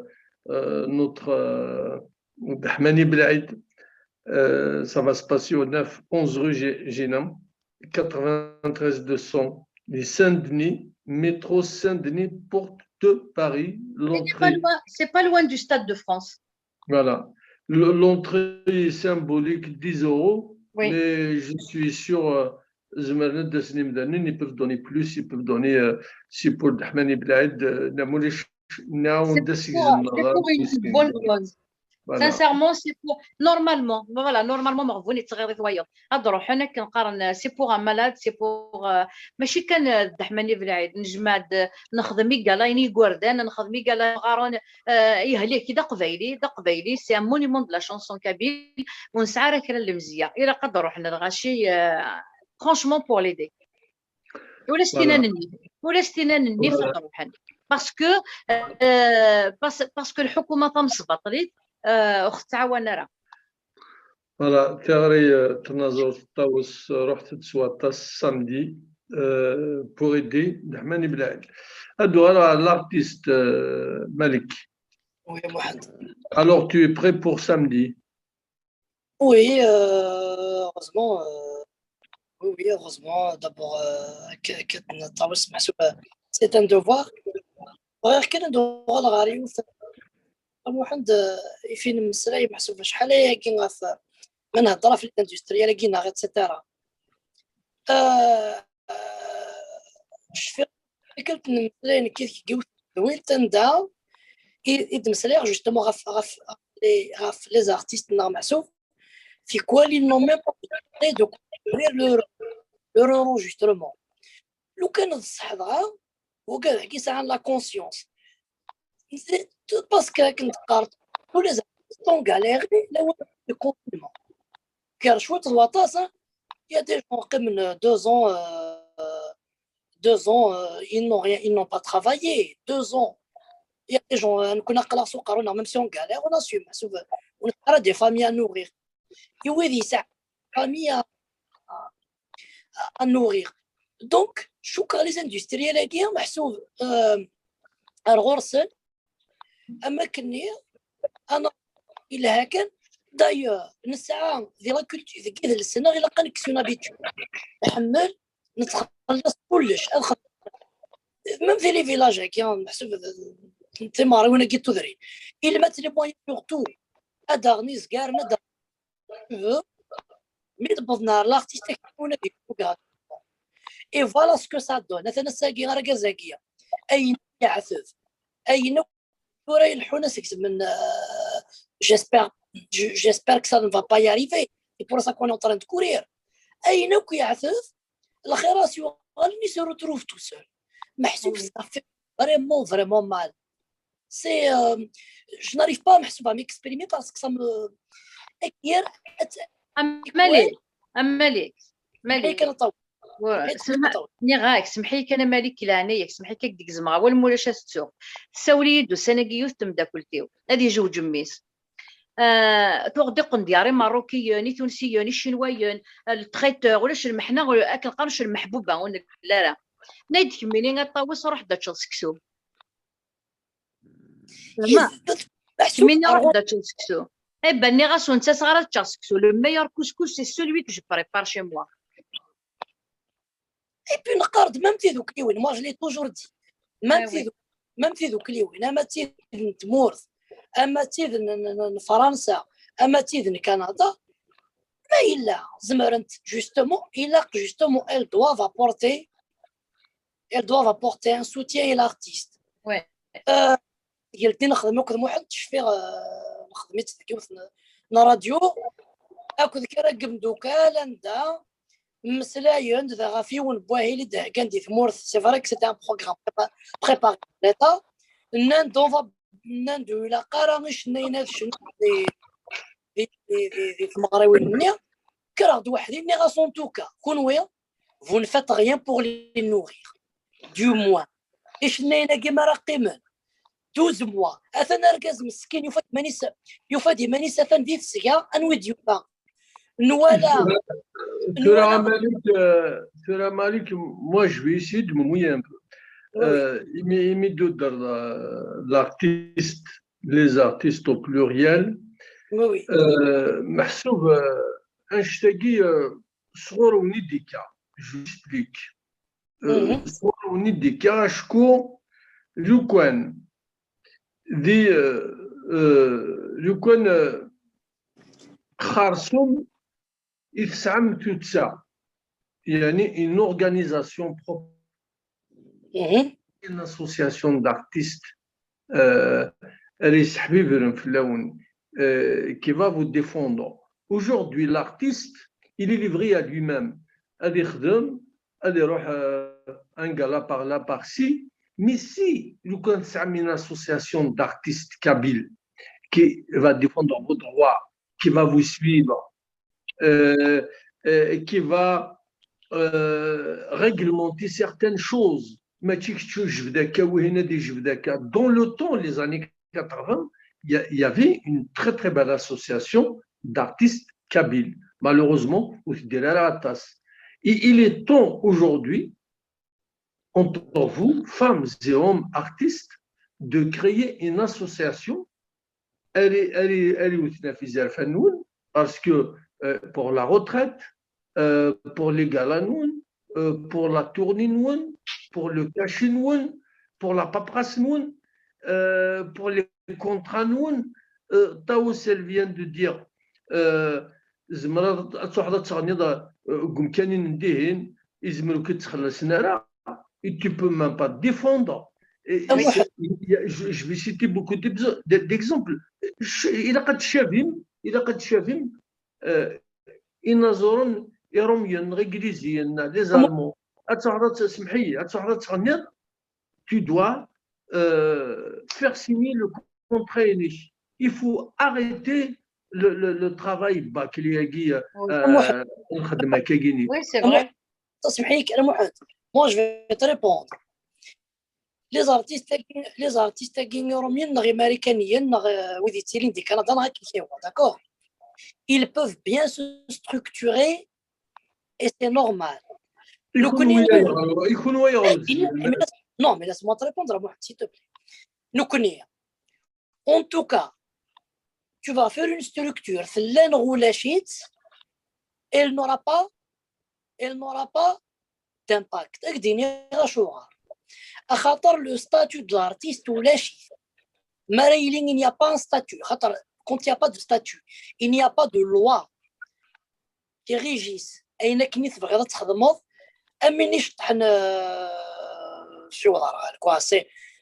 euh, notre euh, Dahmani Belɛid. Euh, ça va se passer au neuf onze rue Gé- Génin, quatre-vingt-treize deux cents, les Saint-Denis, métro Saint-Denis, porte de Paris. C'est pas L'entrée, loin, c'est pas loin du Stade de France. Voilà. Le- L'entrée est symbolique, dix euros, Oui. Mais je suis sûr, euh, zemren ad d-asen imdanen, ils peuvent donner plus, ils peuvent donner, euh, si pour Dahmani Belɛid, euh, nna ulac, nna C'est anda pour, c'est pour une bonne cause. Voilà. Sincèrement, c'est pour, normalement, voilà, normalement, meɣbun yettɣiḍ-it wayeḍ. Ad ruḥen akken qqaren, c'est pour un malade, c'est pour, euh, mačči kan euh, Dahmani Belɛid, nejmaɛ-d, euh, nexdem igalayen i yigerdan, nexdem igalayen qqaren, euh, yehlek d aqbayli, d aqbayli, c'est un monument de la chanson kabyle, ur nesɛi ara kra n lemzeyya. Ilaq ad ruḥen lɣaci, euh, franchement pour l'aider. Ulac Voilà. tinan-nni, ulac tinan-nni Voilà. ad ruḥen. Parce que, euh, parce, parce que lḥukuma tamesbaṭlit, euh, ur ɣ-tettɛawan ara. Voilà, tiɣri euh, tnaẓurt Ṭawes, ruḥet-d s waṭas samedi euh, pour aider Dahmani Belɛid. Ad uɣaleɣ ɣer l'artiste euh, Malik. Oui, Mohamed. Alors, tu es prêt pour samedi? Oui, euh, heureusement. Euh, oui, oui, heureusement. D'abord, euh, que, que Ṭawes meḥsub, euh, c'est un devoir. Bɣiɣ kan ad uɣaleɣ ɣer yiwet. Muḥend, euh, ifin mmeslay meḥsub acḥal ayagi ɣef ma nhedder ɣef l'industriel-agi neɣ et cetera. Euh, euh, cfiɣ tikkelt n mmeslay nekk deg yiwet n tedwilt anda i, i d-mmeslayeɣ justement ɣef, ɣef, ɣef les, ɣef les artistes neɣ meḥsub tikwal ils n'ont même pas de quoi couvrir leur, leur enregistrement. Lukan d ṣṣeḥ dɣa, wigad-agi sɛan la conscience. Parce que akken teqqareḍ, tous les artistes sont galérés, lawan le confinement. Kra cwiṭ d waṭas, hein. Il y a des gens qui ont deux ans, euh, deux ans, euh, ils n'ont rien, ils n'ont pas travaillé, deux ans. Il y a des gens, euh, nekkni aql-aɣ s uqerru-nneɣ, même si on galère, on assume, meḥsub, on a des familles à nourrir. I wid yesɛan famille à, à, à nourrir. Donc, cukkeɣ les industriels-agi, meḥsub, euh, ar ɣur-sen, am akken-nni, ana, yelha kan. D'ailleurs, nesɛa di la culture, deg idles-nneɣ, ilaq ad nekkes une habitude. Nḥemmel, nettxelliṣ kullec. Ad xedmeɣ, même di les villages-agi, meḥsub d, d timeɣriwin-agi n tudrin. Il met les moyens sur tout. Ad aɣen izgaren, ad aɣen, mi d-wwḍen ɣer l'artiste, ad k-yefrun, ad yefru. Et voilà ce que ça donne. Atan ass-agi, argaz-agi, ayen yeɛteb, ayen akk tura ileḥḥun ad s-gezmen, euh, j'espère, je- j'espère que ça ne va pas y arriver. C'est pour ça qu'on est en train de courir. Ayen akk yeɛteb, lxir-as yuɣalen, il se retrouve tout seul. Meḥsub, ça fait vraiment, vraiment mal. C'est, euh, je n'arrive pas, meḥsub, à m'exprimer parce que ça me... Hier, Am Malik, am Malik, Malik. Kan aṭaw. Nniɣ-ak, semḥ-iyi kan a Malik, leɛnaya-k, semḥ-iyi kan, ad k-d-gezmeɣ awal, ma ulac ad t-ttuɣ. Tessawel-iyi-d ussan-agi yiwet n temdakelt-iw, ad yejweǧ mmi-s. Ah, tuɣ-d iqendyar imeṛṛukiyen, itunsiyen, icinwayen, le traiteur, ulac lmeḥna, akken qqaren, ulac lmeḥbuba, ur nelli ara. Tenna-yi-d, kemmini a Ṭawes, ruḥ-d ad teččeḍ seksu. Kemmini ruḥ-d ad teččeḍ seksu. Eh ben, nniɣ-as ur ttaseɣ ara ad ččeɣ seksu. Le meilleur couscous, c'est celui que je prépare chez moi. Et puis, neqqar-d, même tidukliwin, moi je l'ai toujours dit, même tidukliwin, même tidukliwin, ama d tid n tmurt, ama d tid n Fransa, ama d tid n Kanada, ma yella zemrent, justement, ilaq, justement, elles doivent apporter, elles doivent apporter un soutien à l'artiste. Geldi nexdem akked Muḥend, cfiɣ, euh, nexdem-itt deg yiwet n ṛṛadyu akked kra n yimdukal, anda mmeslayen-d ɣef yiwen n wahil i d-heggan di tmurt. C'est vrai que c'était un programme prépa- préparé par l'État. Nnan-d, on va, nnan-d ur ilaq ara icennayen ad cnun di, di, di, di, di tmeɣriwin-nni. Kkreɣ-d weḥd-i, nniɣ-as, en tout cas, kunwi, vous ne faites rien pour les nourrir. Du moins, icennayen-agi mi ara qqimen douze mois, atan argaz meskin yufa-d iman-is, yufa-d iman-is atan di tesga, anwa i d-yufa? Nwala. Tura a Malik, euh, tura a Malik, moi je vais essayer de me mouiller un peu. Euh, imi, imi d-tudreḍ, euh, l'artiste, les artistes au pluriel. Oui, oui. Euh, meḥsub, euh, annect-agi, euh, sɣur-wen i d-yekka, je m'explique. Euh, sɣur-wen i d-yekka acku lukan di, euh, euh, lukan, euh, xersum i tesɛam tuta, yani une organisation propre, une association d'artistes, euh, ara yesseḥbibren fell-awen, euh, qui va vous défendre. Aujourd'hui, l'artiste, il est livré à lui-même. Ad ixdem, ad iruḥ, euh, un gala par là, par ci. Mais si, lukan tesɛam une association d'artistes kabyles qui va défendre vos droits, qui va vous suivre, euh, euh, qui va, euh, réglementer certaines choses. Mačči kečč ur jbed akka, wihin ad ijbed akka. Dans le temps, les années quatre-vingts, il y a- il y avait une très, très belle association d'artistes kabyles. Malheureusement, ur teddir ara aṭas. Et il est temps aujourd'hui, entre vous, femmes et hommes artistes, de créer une association. Allez, allez, allez, parce que, euh, pour la retraite, euh, pour les galas-nwen, euh, pour la tournée-nwen, pour le cachet-nwen, pour la paperasse-nwen, euh, pour les contrats-nwen, euh, Taous, elle vient de dire, euh, zemreḍ ad truḥeḍ ad teɣniḍ, euh, deg umkan-in n dihin, izmer ur k-id-ttxelliṣen ara, et tu peux même pas te défendre. Et, et c'est- il y a- je, je vais citer beaucoup d'ex- d'exemples. Je- Ilaq ad tcabim, ilaq ad tcabim, euh, inaẓuren iṛumyen, neɣ igliziyen, neɣ les Allemands. Ad truḥeḍ ad t-, semḥ-iyi, ad truḥeḍ ad tɣenniḍ, tu dois, euh, faire signer le contrat-inek. Il faut arrêter le, le, le travail bâclé-agi, euh, lxedma-agi-ni. Oui, c'est vrai. Moi, je vais te répondre. les artistes, les artistes ṛumyen neɣ imarikaniyen neɣ wid yettilin di Kanada neɣ akken kan, d'accord, ils peuvent bien se structurer et c'est normal. Non, mais laisse-moi te répondre, Mohamed, s'il te plaît. Nous connaissons. En tout cas, tu vas faire une structure, elle n'aura pas, elle n'aura pas d'impact. Le statut de l'artiste ou l'artiste, il n'y a pas un statut. Quand il n'y a pas de statut, il n'y a pas de loi qui régisse ayen akken i tebɣiḍ ad txedmeḍ, am win iceṭṭḥen, euh,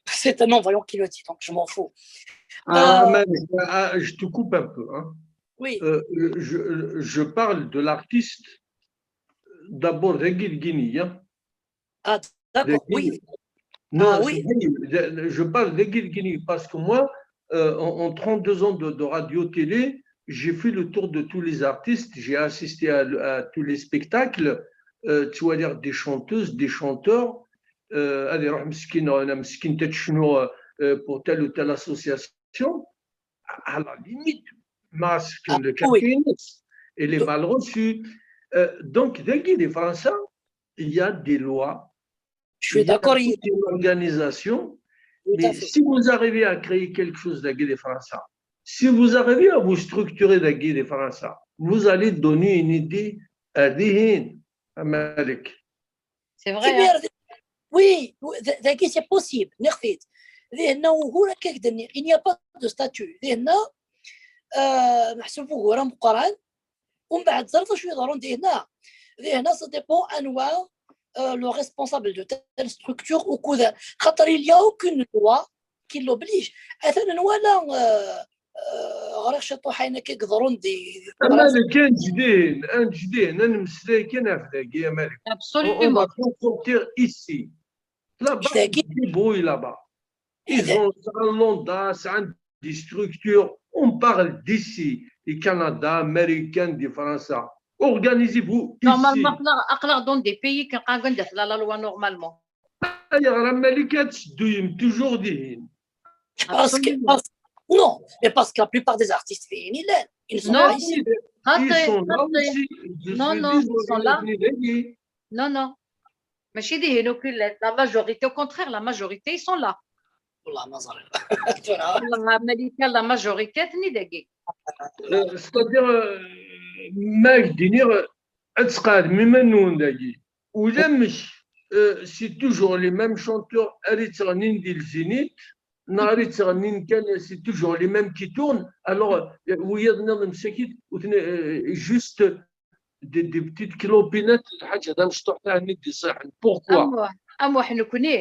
c'est un non-voyant qui le dit, donc je m'en fous. Ah, euh, ah, je te coupe un peu. Hein. Oui. Euh, je, je parle de l'artiste d'abord, dagi deg ini. Ah, d'accord, oui. Non, ah, oui. Je parle dagi deg ini parce que moi, euh, en, en, trente-deux ans de, de radio-télé, j'ai fait le tour de tous les artistes, j'ai assisté à, à, tous les spectacles, euh, tu vois, des chanteuses, des chanteurs, euh, pour telle ou telle association, à la limite, masque, ah, le oui. Et les mal reçus. Euh, donc, dagi di Fransa, il y a des lois. Je suis d'accord. Une organisation. Mais si vous arrivez à créer quelque chose dagi di Fransa, si vous arrivez à vous structurer dagi di Fransa, vous allez donner une idée à des, à Malik. C'est vrai. Hein? Oui, dagi c'est possible. Il n'y a pas de statut. Euh, ومن بعد زرت شويه ضرون دي هنا دي هنا ça dépend انواع le responsable de telle structure ou كذا. خاطر il y a aucune loi qui l'oblige. اثنا ولا غير شطوحه هنا كي يقدرون دي اما اللي كان جديد ان جديد انا نمسلاي كان هكذاك يا مالك. Absolument. Sortir ici. Là-bas, ils se débrouillent là-bas. Ils ont ça en Londres, ça en des structures. On parle d'ici, du Canada, américain, de France. Organisez-vous ici. Normalement, aql-aɣ dans des pays كنلقاو عندهم la loi normalement. Ayer Malika, toujours dihin. Parce que, parce, non, mais parce que la plupart des artistes féminines, ils sont Non. Pas ici. Ils sont là aussi. Je Non, suis non, désolé, ils sont là. je suis désolé. Non, non. ماشي دي هنا كل la majorité, au contraire, la majorité, ils sont là. والله ما زال. والله مليكة, la majorité, تني دقيق. Euh, c'est-à-dire, euh, ma je dis, euh, ad tqeɛdem iman-nwen dagi. Ulamek, euh, c'est toujours les mêmes chanteurs ara yettɣennin di le Zénith, neɣ ara yettɣennin kan, c'est toujours les mêmes qui tournent. Alors, euh, wiyaḍ nniḍen msakit, ur ten-, euh, juste des, des petites clopinettes, lḥaǧa d amecṭuḥ taɛni d-iṣiḥen. Pourquoi? Amuḥ, amuḥ, nekni,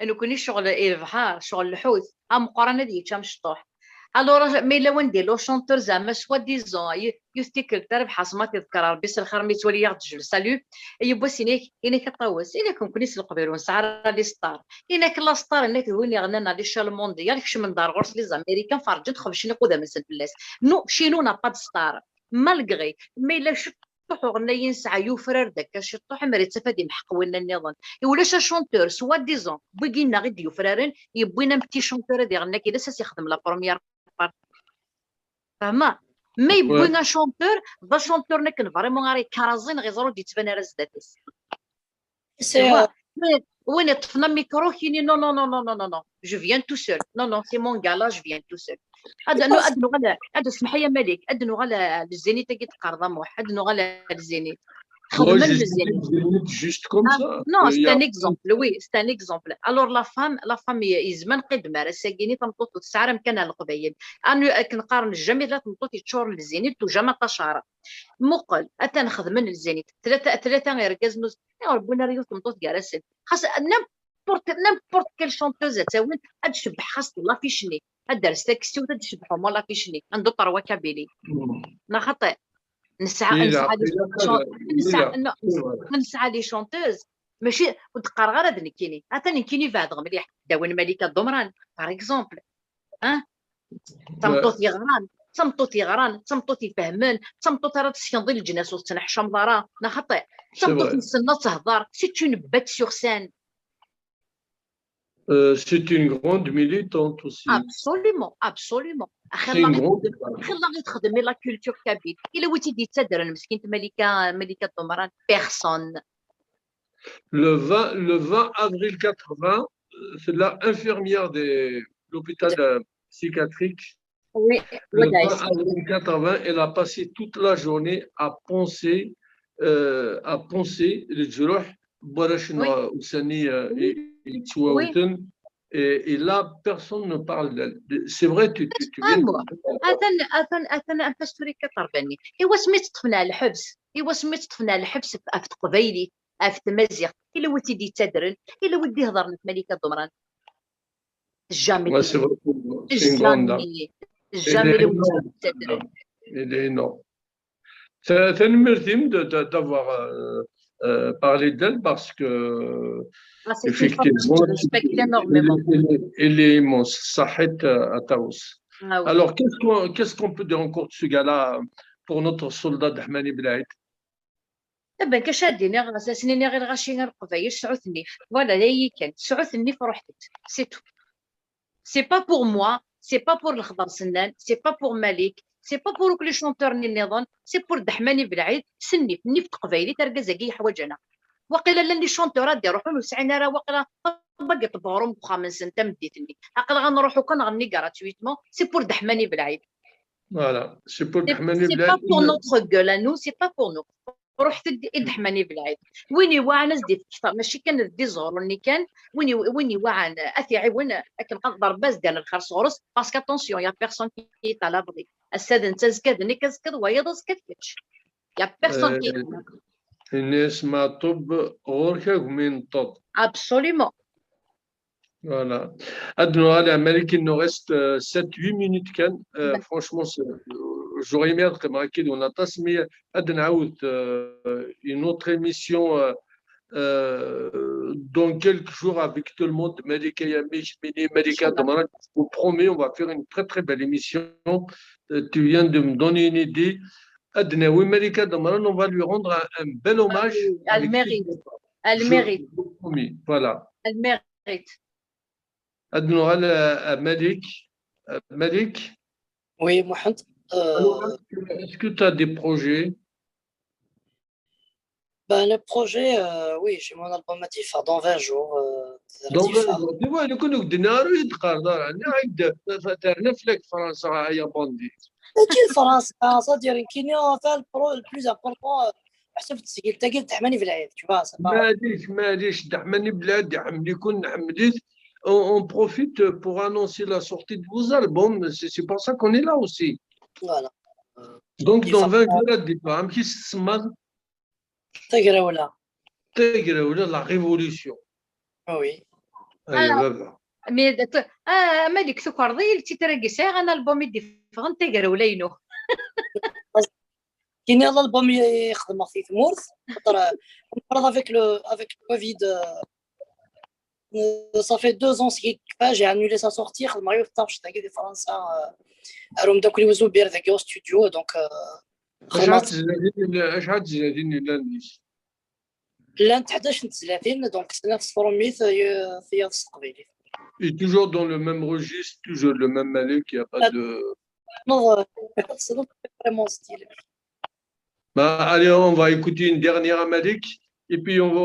nekni ccɣel ibḥar, ccɣel lḥut, ameqqran ad yečč amecṭuḥ. Alors, ma yella wanda yella uchanteur zeɛma soi-disant, y-, yiwet tikkelt, Rabeḥ Ɛaṣem ad t-iḍker Rebbi s lxir mi yettwali-aɣ-d, je le salue, yiwwas inek, inek a Ṭawes, inek nekni s Leqbayel ur nesɛi ara les stars. Inek la star, inek d win iɣennan à l'échelle mondiale, kecmen-d ar ɣur-s les Américains, ferrǧen-t, xebcen iqudam-nsen fell-as. Nous, chez nous, on n'a pas de star. Malgré, ma yella ciṭṭuḥ uɣennay i nesɛa yufrar-d akka ciṭṭuḥ, amer yettaf ad imḥeq winna nniḍen. I ulac achanteur, soi-disant, wigi-nneɣ i d-yufraren, yewwin un petit chanteur ad iɣenn akka, d as-yexdem la première partie. Fehma? Ma yewwi achanteur, d achanteur akken vraiment ara yekkar aẓi neɣ iẓra ur d-yettban ara zdat-s. Tu vois? Win, win iṭṭfen amikru, kini, non, non, non, je viens tout seul. Non, non, c'est mon gala, je viens tout seul. Ad, ad nuɣal, ad, smeḥ-iyi a Malik, ad nuɣal ɣer le Zénith-agi d-teqqareḍ a Muḥ, ad nuɣal ɣer le Zénith. Moi, Xedmen j'ai le Zénith. dit des minutes juste comme Ah, ça. non, Euh, il y c'est a- un exemple, oui, c'est un exemple. Alors, la femme, la femme, yezmer qidmer ass-agi-nni, tameṭṭut ur tesɛi ara amkan ar Leqbayel. Anu-, akken qqaren, jamais tella tameṭṭut yeččuren le Zénith, tu jamais aṭac ara. Muqel, atan xedmen le Zénith. Tlata, tlata irgazen ur, ayɣer wwin ara yiwet tameṭṭut gar-asen? Xas, n'importe, n'importe quelle chanteuse ad tawin, ad tcebbeḥ xas d l'affiche-nni. Ad d-ters takessiwt, ad tcebbeḥ au moins l'affiche-nni. Ando terwa Kabylie. Neɣ xaṭi? Nesɛa, Ila, nesɛa des ila, chan-, ila, nesɛa, no, ila. Nesɛa des chanteuses, mačči, ur d-qqareɣ ara d nekkini. Atan nekkini beɛdeɣ mliḥ. Dawin Malika Dumran, par exemple. Hein? D tameṭṭut yeɣran, d tameṭṭut yeɣran, d tameṭṭut ifehmen, d tameṭṭut ara teskenḍ i leǧnas ur tettneḥcameḍ ara. Neɣ xaṭi? D tameṭṭut vrai. Nessen ad tehḍer, c'est une bête sur scène. Euh, c'est une grande militante aussi. Absolument, absolument. C'est une grande. Xilla i txedm i la culture kabyle. Ila wi tt-id-yettadren meskint Malika, Malika Domran, personne. Le vingt, le vingt avril quatre-vingts, euh, c'est l'infirmière de l'hôpital euh, psychiatrique. Oui, Le vingt avril quatre-vingts, elle a passé toute la journée à panser, euh, à panser les juruh, Barash Oussani, euh, et, et Tchouaouten. Et, et là, personne ne parle d'elle. C'est vrai, tu, tu, tu viens de... Attends, attends, attends, un pastori katarvani. Et wasmi teṭṭfen ɣer lḥebs. Et wasmi teṭṭfen ɣer lḥebs ɣef teqbaylit, ɣef tmaziɣt. Ila wi tt-id-yettadren, ila wi d-ihedren ɣef Malika Domran. Jamais. Ouais, c'est vrai, c'est une grande dame. Jamais. Elle est énorme. Elle est énorme. Tanemmirt-im de, de, d'avoir euh, euh, parlé d'elle parce que effectivement, elle, elle, elle est immense. Saḥit à Taous. Ah, oui. Alors, qu'est-ce qu'on, qu'est-ce qu'on peut dire encore de ce gars-là pour notre soldat Dahmani Belaïd ? Eh ben, qu'est-ce que je dis, as-as-iniɣ i lɣaci n Leqbayel, sɛut nnif. Voilà, d ayi kan, sɛut nnif, ruḥet-d. C'est tout. C'est pas pour moi, c'est pas pour Lexḍer Sennan, c'est pas pour Malik, c'est pas pour akk les chanteurs-nni nniḍen, c'est pour Dahmani Belaïd, s nnif, nnif n teqbaylit, argaz-agi yeḥwaǧ-aneɣ. Waqila llan les chanteurs ad d-iruḥun ur sɛin ara waqila tabagiṭ n weɣrum deg uxxam-nsen tameddit-nni. Aql-aɣ ad nruḥ akk ad nɣenni gratuitement, c'est pour Dahmani Belaïd. Voilà, c'est pour Dahmani Belaïd. C'est pas pour notre gueule à nous, c'est pas pour nous. Ruḥet-d i Dahmani Belaïd. Win iwaɛan ad s-d-ifk kter, mačči kan d iẓuren-nni kan, win iwaɛan ad t-iɛiwen akken ad ḍerba as-d-yerr lxir sɣur-s, parce que attention, y a personne qui est à l'abri. Ass-a d netta, azekka d nekk, azekka d wayeḍ, azekka d kečč. Y a personne qui est à l'abri. Ini-as Meɛṭub ɣur-k a gma ineṭṭeḍ. Absolument. Voilà. Ad nuɣal à Malik, il nous reste sept huit minutes kan. Euh, franchement, j'aurais aimé ad qqimeɣ akked-wen aṭas, mais ad nɛawed euh, une autre émission euh, euh, dans quelques jours avec tout le monde. Malika Yamik, Mini, Malika Domran, je vous promets, on va faire une très très belle émission. Euh, tu viens de me donner une idée. Ad nawi Malika Domran, on va lui rendre un, un bel hommage. Elle mérite. Elle mérite. Voilà. Elle mérite. Ad nuɣal à Malik. Malik. Oui, Mohamed. Euh... Alors, est-ce que tu as des projets ? Ben, le projet, euh, oui, j'ai mon album à Tifa dans vingt jours. Euh, dans vingt jours. Tu vois, le coup, nous, Dinaro, il est dans la Terre, Netflix, France, à Yabandi. Qui France, ça dire qu'il y a le plus important. حسب التسجيل تاع Dahmani Belaïd, tu vois, c'est pas... معليش معليش Dahmani Belaïd يحملكم نحمليك. On, on profite pour annoncer la sortie de vos albums. C'est pour ça qu'on est là aussi. Voilà. Donc, dans vingt jours, à départ, qui se Tagrawla. Tagrawla, la révolution. Ah oui. Aywa baba. Mais ah, Malik, tukerḍ-iyi, le titre-agi sɛiɣ un album i d-iffɣen, Tagrawla-inu. Kini l'album i xedmeɣ si tmurt, avec le, avec le Covid, euh, ça fait deux ans que j'ai annulé sa sortie, xedmeɣ yiwet taɣect dagi di Fransa, euh, ar umeddakel-iw Zubir dagi au studio, donc euh, acḥal tezlatin yellan deg-s? Llant ḥdac n tezlatin, donc snat s trumit, tiyaḍ s teqbaylit. Et toujours dans le même registre, toujours le même Malik, il n'y a pas de... Non, c'est vraiment stylé. Bah, allez, on va écouter une dernière à Malik, et puis on va,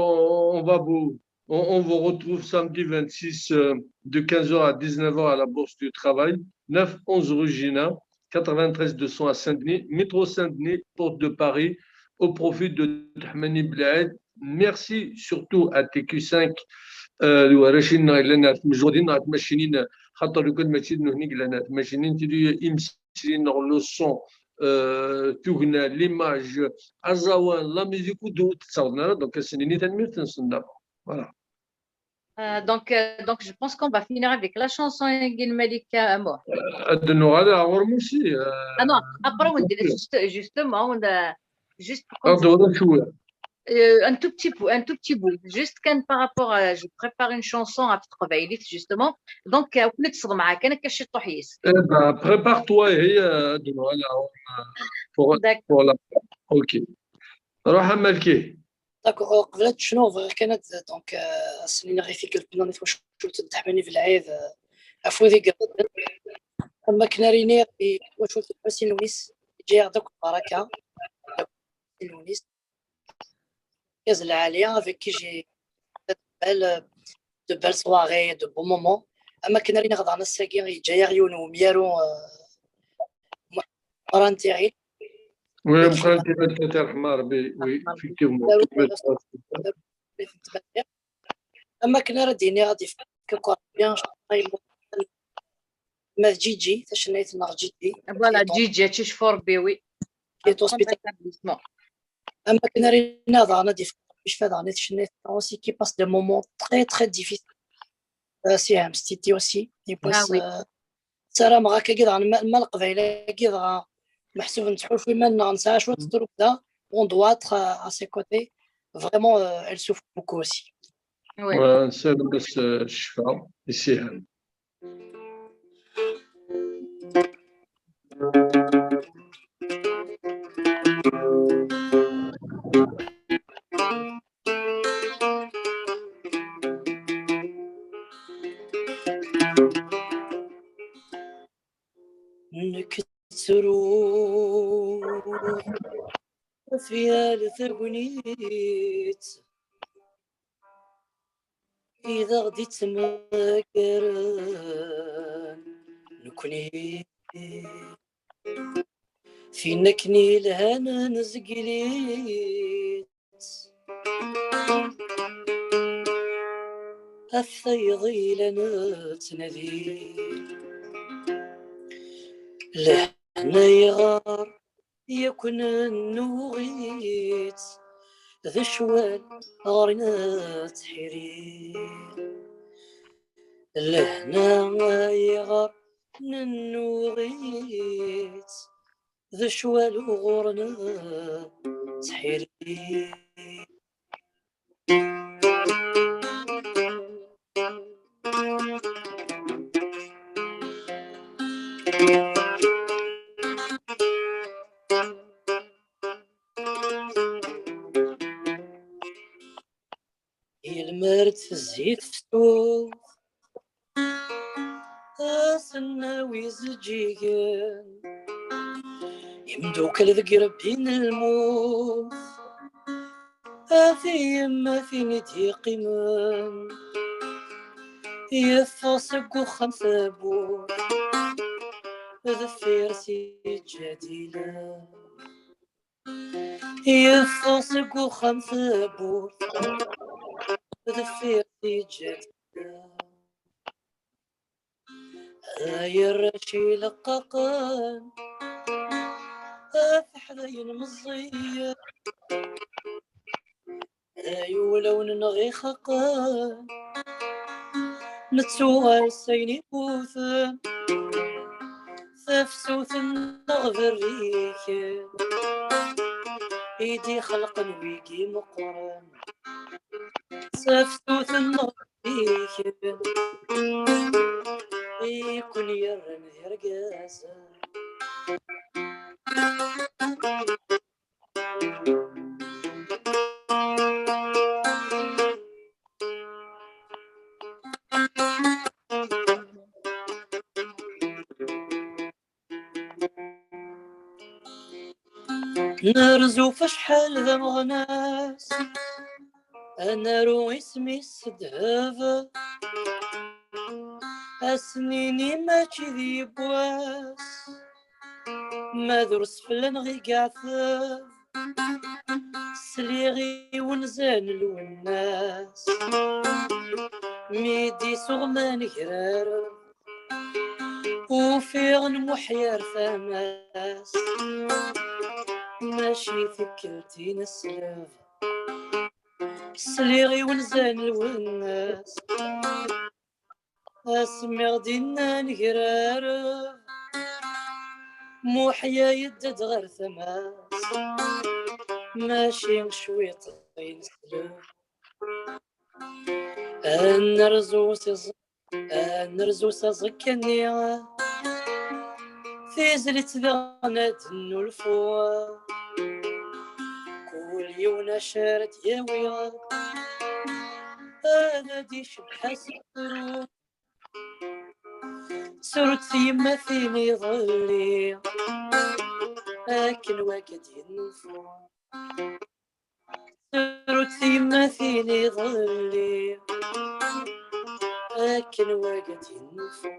on va vous, on, on vous retrouve samedi vingt-six euh, de quinze heures à dix-neuf heures à la Bourse du Travail, neuf onze rue Gina, quatre-vingt-treize deux cents à Saint-Denis, métro Saint-Denis, porte de Paris, au profit de Dahmani Belaïd. Merci surtout à T Q cinq, euh, warrac-nneɣ yellan ar tmejjudin, ar tmacinin, xaṭer lukan mačči d nutni yellan ar tmacinin, tili imsirin neɣ le son, euh, tugna, l'image, aẓawan, la musique, ur d-ttaɣen ara, donc ad sen-nini tanemmirt-nsen d'abord. Voilà. Euh, donc, euh, donc, je pense qu'on va finir avec la chanson n Malika Amour. Ad nuɣal ɣer ɣur-m aussi. Ah non, après, on dit juste, justement, on a, juste pour euh, un tout petit bout, un tout petit bout. Juste quand par rapport à, je prépare une chanson à Tqbaylit, justement. Donc, euh, on est sur ma canne, caché. Eh ben, prépare-toi, euh, pour, pour la. Ok. Roha Malki. D'accord, euh, qbel ad tecnuɣ, bɣiɣ kan ad, donc, euh, ad s-iniɣ i tikkelt-nniḍen i twacult n Ḥmani Belɛid, euh, afud i igerrzen. Am wakken ara iniɣ i twacult n Ḥusin Lewnis, yeǧǧa-yaɣ-d akk lbaraka, Ḥusin Lewnis. Yaz lɛali, avec qui j'ai de belles, de belles soirées, de bons moments. Am wakken ara iniɣ daɣen ass-agi, yeǧǧa-yaɣ yiwen n umyaru, euh, Mohamed Tiril. Oui, Mohamed Tiril, Tiril, ṛeḥma Rebbi, oui, effectivement. Am wakken ara d-iniɣ ad yefk akk Rebbi, ma d Ǧiǧi, tacennayt-nneɣ Ǧiǧi. Voilà, Ǧiǧi, ad tt-yecfu Rebbi, oui. Qui est hospitalisée. Am wakken ara iniɣ daɣen ad yefk Rebbi ccfa daɣen i tcennayt-nneɣ aussi, qui passe des moments très, très difficiles. Euh, si Hamstiti aussi, il passe, ah oui. Euh, ssarameɣ akka-agi daɣen, ma, ma Leqbayel-agi dɣa meḥsub nettḥulfu iman-nneɣ nesɛa cwiṭ n trufda, on doit être, euh, à ses côtés. Vraiment, euh, elle souffre beaucoup aussi. Oui. Wa, nessaram-as, euh, ccfa i Si Ham. Nekk ttruɣ ɣef yal tagnit i d aɣ-d-ittmagaren nekni, tin akken ilhan nezgel-itt ɣef tayeḍ yellan nettnadi. Lehna ayɣer yakk nennuɣ-itt d ccwal ɣer nettḥiri. Lehna ayɣer nennuɣ-itt d ccwal uɣur nettḥiri. Ilmer-d tezzi tefsut, asennaw izeǧǧigen, imdukal deg irebbi n lmut, a tiyemmatin i d-yeqqimen, yeffeɣ seg uxxam tawwurt, deffir-s yeǧǧa-d ilan. Yeffeɣ seg uxxam tawwurt, deffir-s yeǧǧa-d ilan. Ay arrac ileqqaqen, a teḥdayen meẓẓiyen, ay ulawen-nneɣ ixaqen, nettuɣal s ayen immuten, tafsut-nneɣ berriken, i d-ixelqen wigi meqqren. Tafsut-nneɣ berriken, i ken-yerran d irgazen. Nerzu f acḥal d ameɣnas, ad naru isem-is s ddheb, ad s-nini mačči d yiwwas, ma d ur sfell-aneɣ i yeɛteb. Sliɣ i wenza n Lwennas mi d-isuɣ manegrar, ufiɣ n Muḥya ar tama-s, mačči tikkelt i nesleb. Sliɣ i wenza n Lwennas asmi ɣ-d-innan grareb, Muḥya yedda-d ɣer tama-s, mačči cwiṭ i nesleb. Ad nerzu s iẓ-, ad nerzu s aẓekka-nni, tizlit daɣen ad d-nnulfu. Kul yiwen acu ara d-yawi, ad d-icebbeḥ asefru. Srut tyemmatin iḍelli, akken wagad yenfu. Srut tyemmatin iḍelli, akken wagad yenfu.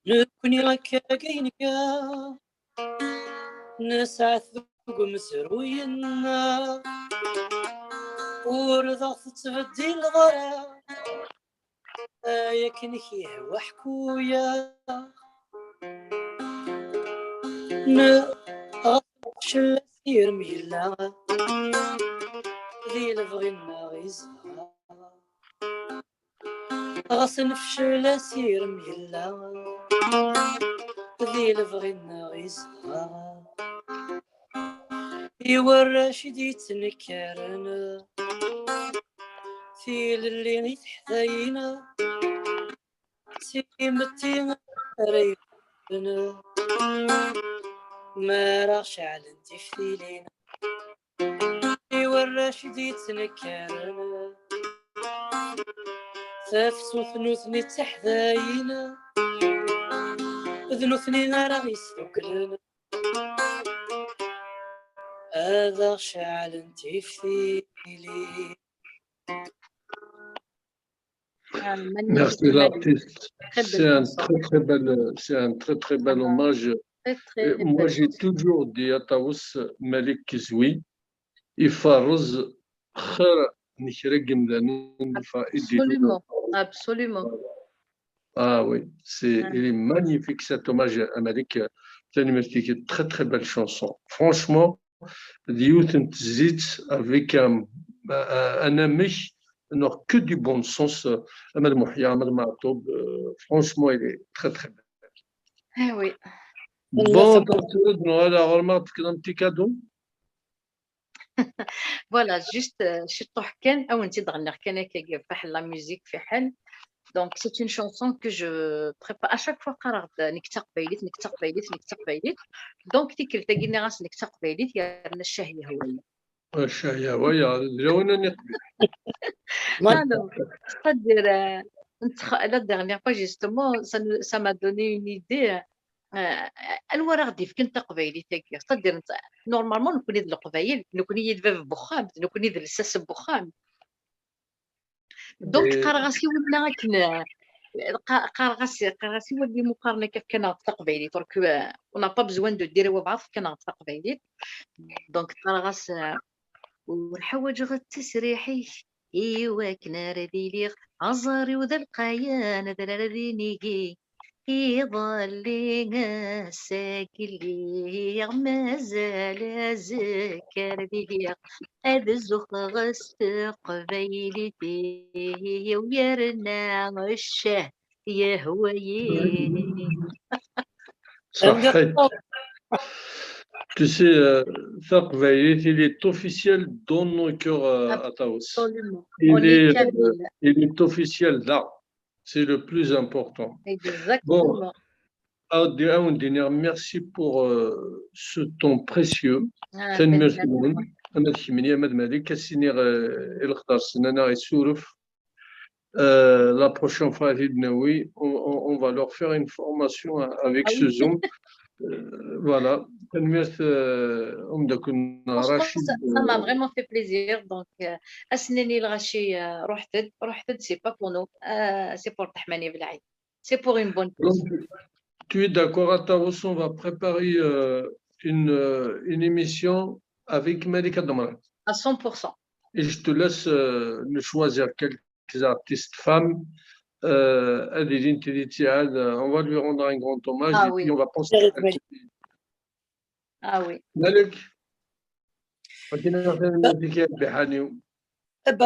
Nekkni akka i nga, nesɛa-t deg umezruy-nneɣ, ur d aɣ-tettbeddileḍ ara, ay akken i k-yehwa ḥku-yaɣ. Neɣ ɣef lfecl asirem yella, di lebɣi-nneɣ i zedɣeɣ. Ɣas nefcel asirem yella, di lebɣi-nneɣ i zedɣeɣ. I warrac i d-yettnekkaren, tilelli i teḥdayin, d timetti ara yebben, mi ara ceɛlent tiftilin. I warrac i d-yettnekkaren, tafsut nutni d tiḥdayin, d nutni ara ɣ-yesduklen, ad aɣ-ceɛlen tiftilin. Merci l'artiste. C'est un très très bel, c'est un très très bel hommage. Et moi j'ai toujours dit à Taous Malik Kizwi, ifarrez xir n kra n yimdanen. Absolument, absolument. Ah oui, c'est, il est magnifique cet hommage à Malik. Tanemmirt-ik, très très belle chanson. Franchement, d yiwet n tezlit avec un, un amek, non, que du bon sens. Ahmed Mouhia, Ahmed Maatoub, euh, franchement, il est très très bel. Eh oui. Bon, donc, نروح على غرمة تكلم petit cadeau. Voilà, juste ciṭuḥ kan, ad wen-tt-id-ɣenniɣ kan akka, fiḥel la musique, fiḥel. Donc c'est une chanson que je prépare à chaque fois, qqareɣ-d nekk d taqbaylit, nekk d taqbaylit, nekk d taqbaylit. Donc tikkelt-agi nniɣ-as nekk d taqbaylit, yerna ccah yehwa-yi. Ccah yehwa-yi, d lawan ad niqbil. Alors, c'est-à-dire, euh, la dernière fois, justement, ça, ça m'a donné une idée. Anwa ara ɣ-d-yefken taqbaylit-agi? C'est-à-dire, normalement, nekkni d Leqbayel, nekkni i d bab n wexxam, nekkni d lsas n wexxam. Donc, qqareɣ-as i winna akken, qqareɣ-as, qqareɣ-as i wagi mu qqaren akka, fkan-aɣ-d taqbaylit, donc, on n'a pas besoin de dire i wabɛaḍ, fkan-aɣ-d taqbaylit. Donc, qqareɣ-as, ur ḥwaǧeɣ ttesriḥ-ik i wakken ara d-iliɣ aẓar-iw d alqayan, adrar ad inigi. Iḍelli ass-agi lliɣ, mazal azekka ara d-iliɣ, ad zuxxeɣ s teqbaylit-iw yerna ccah yehwa-yi. Ṣaḥḥit. Tu sais, euh, taqbaylit, il est officiel dans nos cœurs, euh, à Taous. Absolument. Il est, euh, il est officiel là. C'est le plus important. Exactement. Bon, à, à, merci pour euh, ce temps précieux. Tanemmirt-nwen. Ahmed Kemni, Ahmed Malik, ad s-iniɣ, euh, i lexdar-nsen, ad aɣ-isuref. Euh, la prochaine fois, on, on va leur faire une formation avec ce Zoom. Euh, voilà. Tanemmirt, euh, umeddakel-nneɣ Rachid. Ça m'a vraiment fait plaisir. Donc, euh, ad s-nini i Rachid, euh, ruḥet-d, ruḥet-d, c'est pas pour nous. Euh, c'est pour Rahmani Belɛid. C'est pour une bonne cause. Donc, tu es d'accord, à Taous, on va préparer euh, une, euh, une émission avec Malika Damrat. À cent pour cent. Et je te laisse euh, nous choisir quelques artistes femmes. Euh, ad ilint di ttiɛad, euh, on va lui rendre un grand hommage. Ah, et oui. Puis on va penser à... Ah oui. Malik. Bah,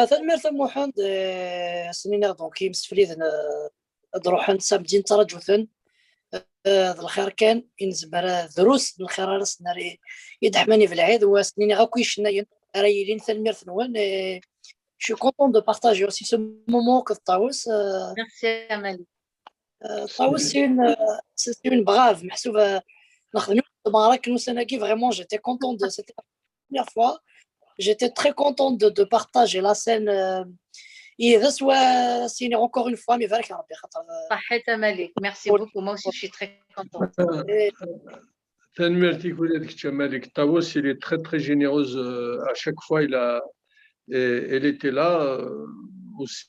tanemmirt a Muḥend, euh, s-niniɣ donc imsefliden, euh, ad ruḥen samedi, nettraǧu-ten. Eh, d lxir kan i nezmer, eh, drus n lxir ara s-nerr i, i Dda Ḥmani Belɛid, u s-nniɣ akk i icennayen ara yilin, tanemmirt-nwen. Eh, je suis content de partager aussi ce moment akked Ṭawes. Eh, Merci à Malik. Eh, Ṭawes, c'est une, eh, c'est une brave, meḥsub, eh, nexdem yiwet n tmeɣra akken ussan-agi, vraiment, j'étais content de, c'était la première fois. J'étais très content de, de partager la scène, eh, yid-s, wa s-iniɣ encore une fois, mi barak Rebbi, xaṭer, eh, صحيت يا مالك. Merci beaucoup. Moi aussi, je suis très contente. eh, Tanemmirt-ik ula d kečč a Malik. Ṭawes, il est très très généreuse, euh, à chaque fois il a, et, elle était là, euh, aussi.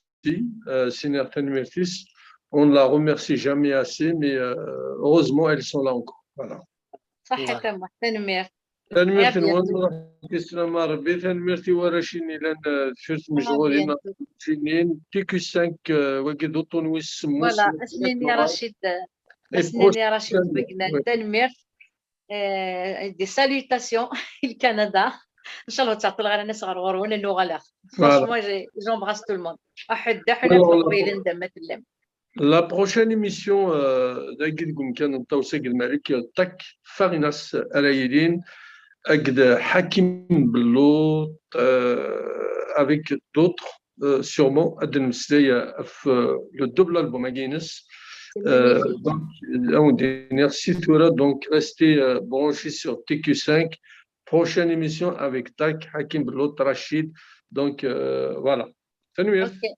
Euh, s-iniɣ tanemmirt-is. On ne la remercie jamais assez, mais, euh, heureusement elles sont là encore. Voilà. صحيت يا مالك. تنمير. Tanemmirt-nwen, bientôt. Rebbi yeslam a Rebbi. Tanemmirt i warrac-nni yellan, euh, deffir tmejɣudin, bientôt. Tijjinin, T Q cinq, euh, wagi d uṭṭun wis semmus. Voilà, ass-nni a Racid, ass-nni a Racid, Prochaine, begnan, ouais. Tanemmirt. Euh, des salutations i Canada. Inchallah ur ttɛeṭṭileɣ ara ad n-aseɣ ɣer ɣur-wen, ad n-uɣaleɣ. Voilà. Franchement, j'ai- j'embrasse tout le monde. Aḥuddu, aḥuddu Alors, ɣef Leqbayel anda ma tellam. La prochaine émission, euh, dagi deg umkan n Ṭawes akked Malik, euh, Ṭak Farinas ara yilin akked Hakim Bellout, euh, avec d'autres, euh, sûrement, ad nmeslay, euh, ɣef, euh, le double album-agi-ines. C'est Euh, magnifique. Donc, euh, on dit merci Tura, donc restez, euh, branchés sur T Q cinq. Prochaine émission avec Ṭak, Hakim Bellout, Rachid. Donc, euh, voilà. Tanemmirt. Ok.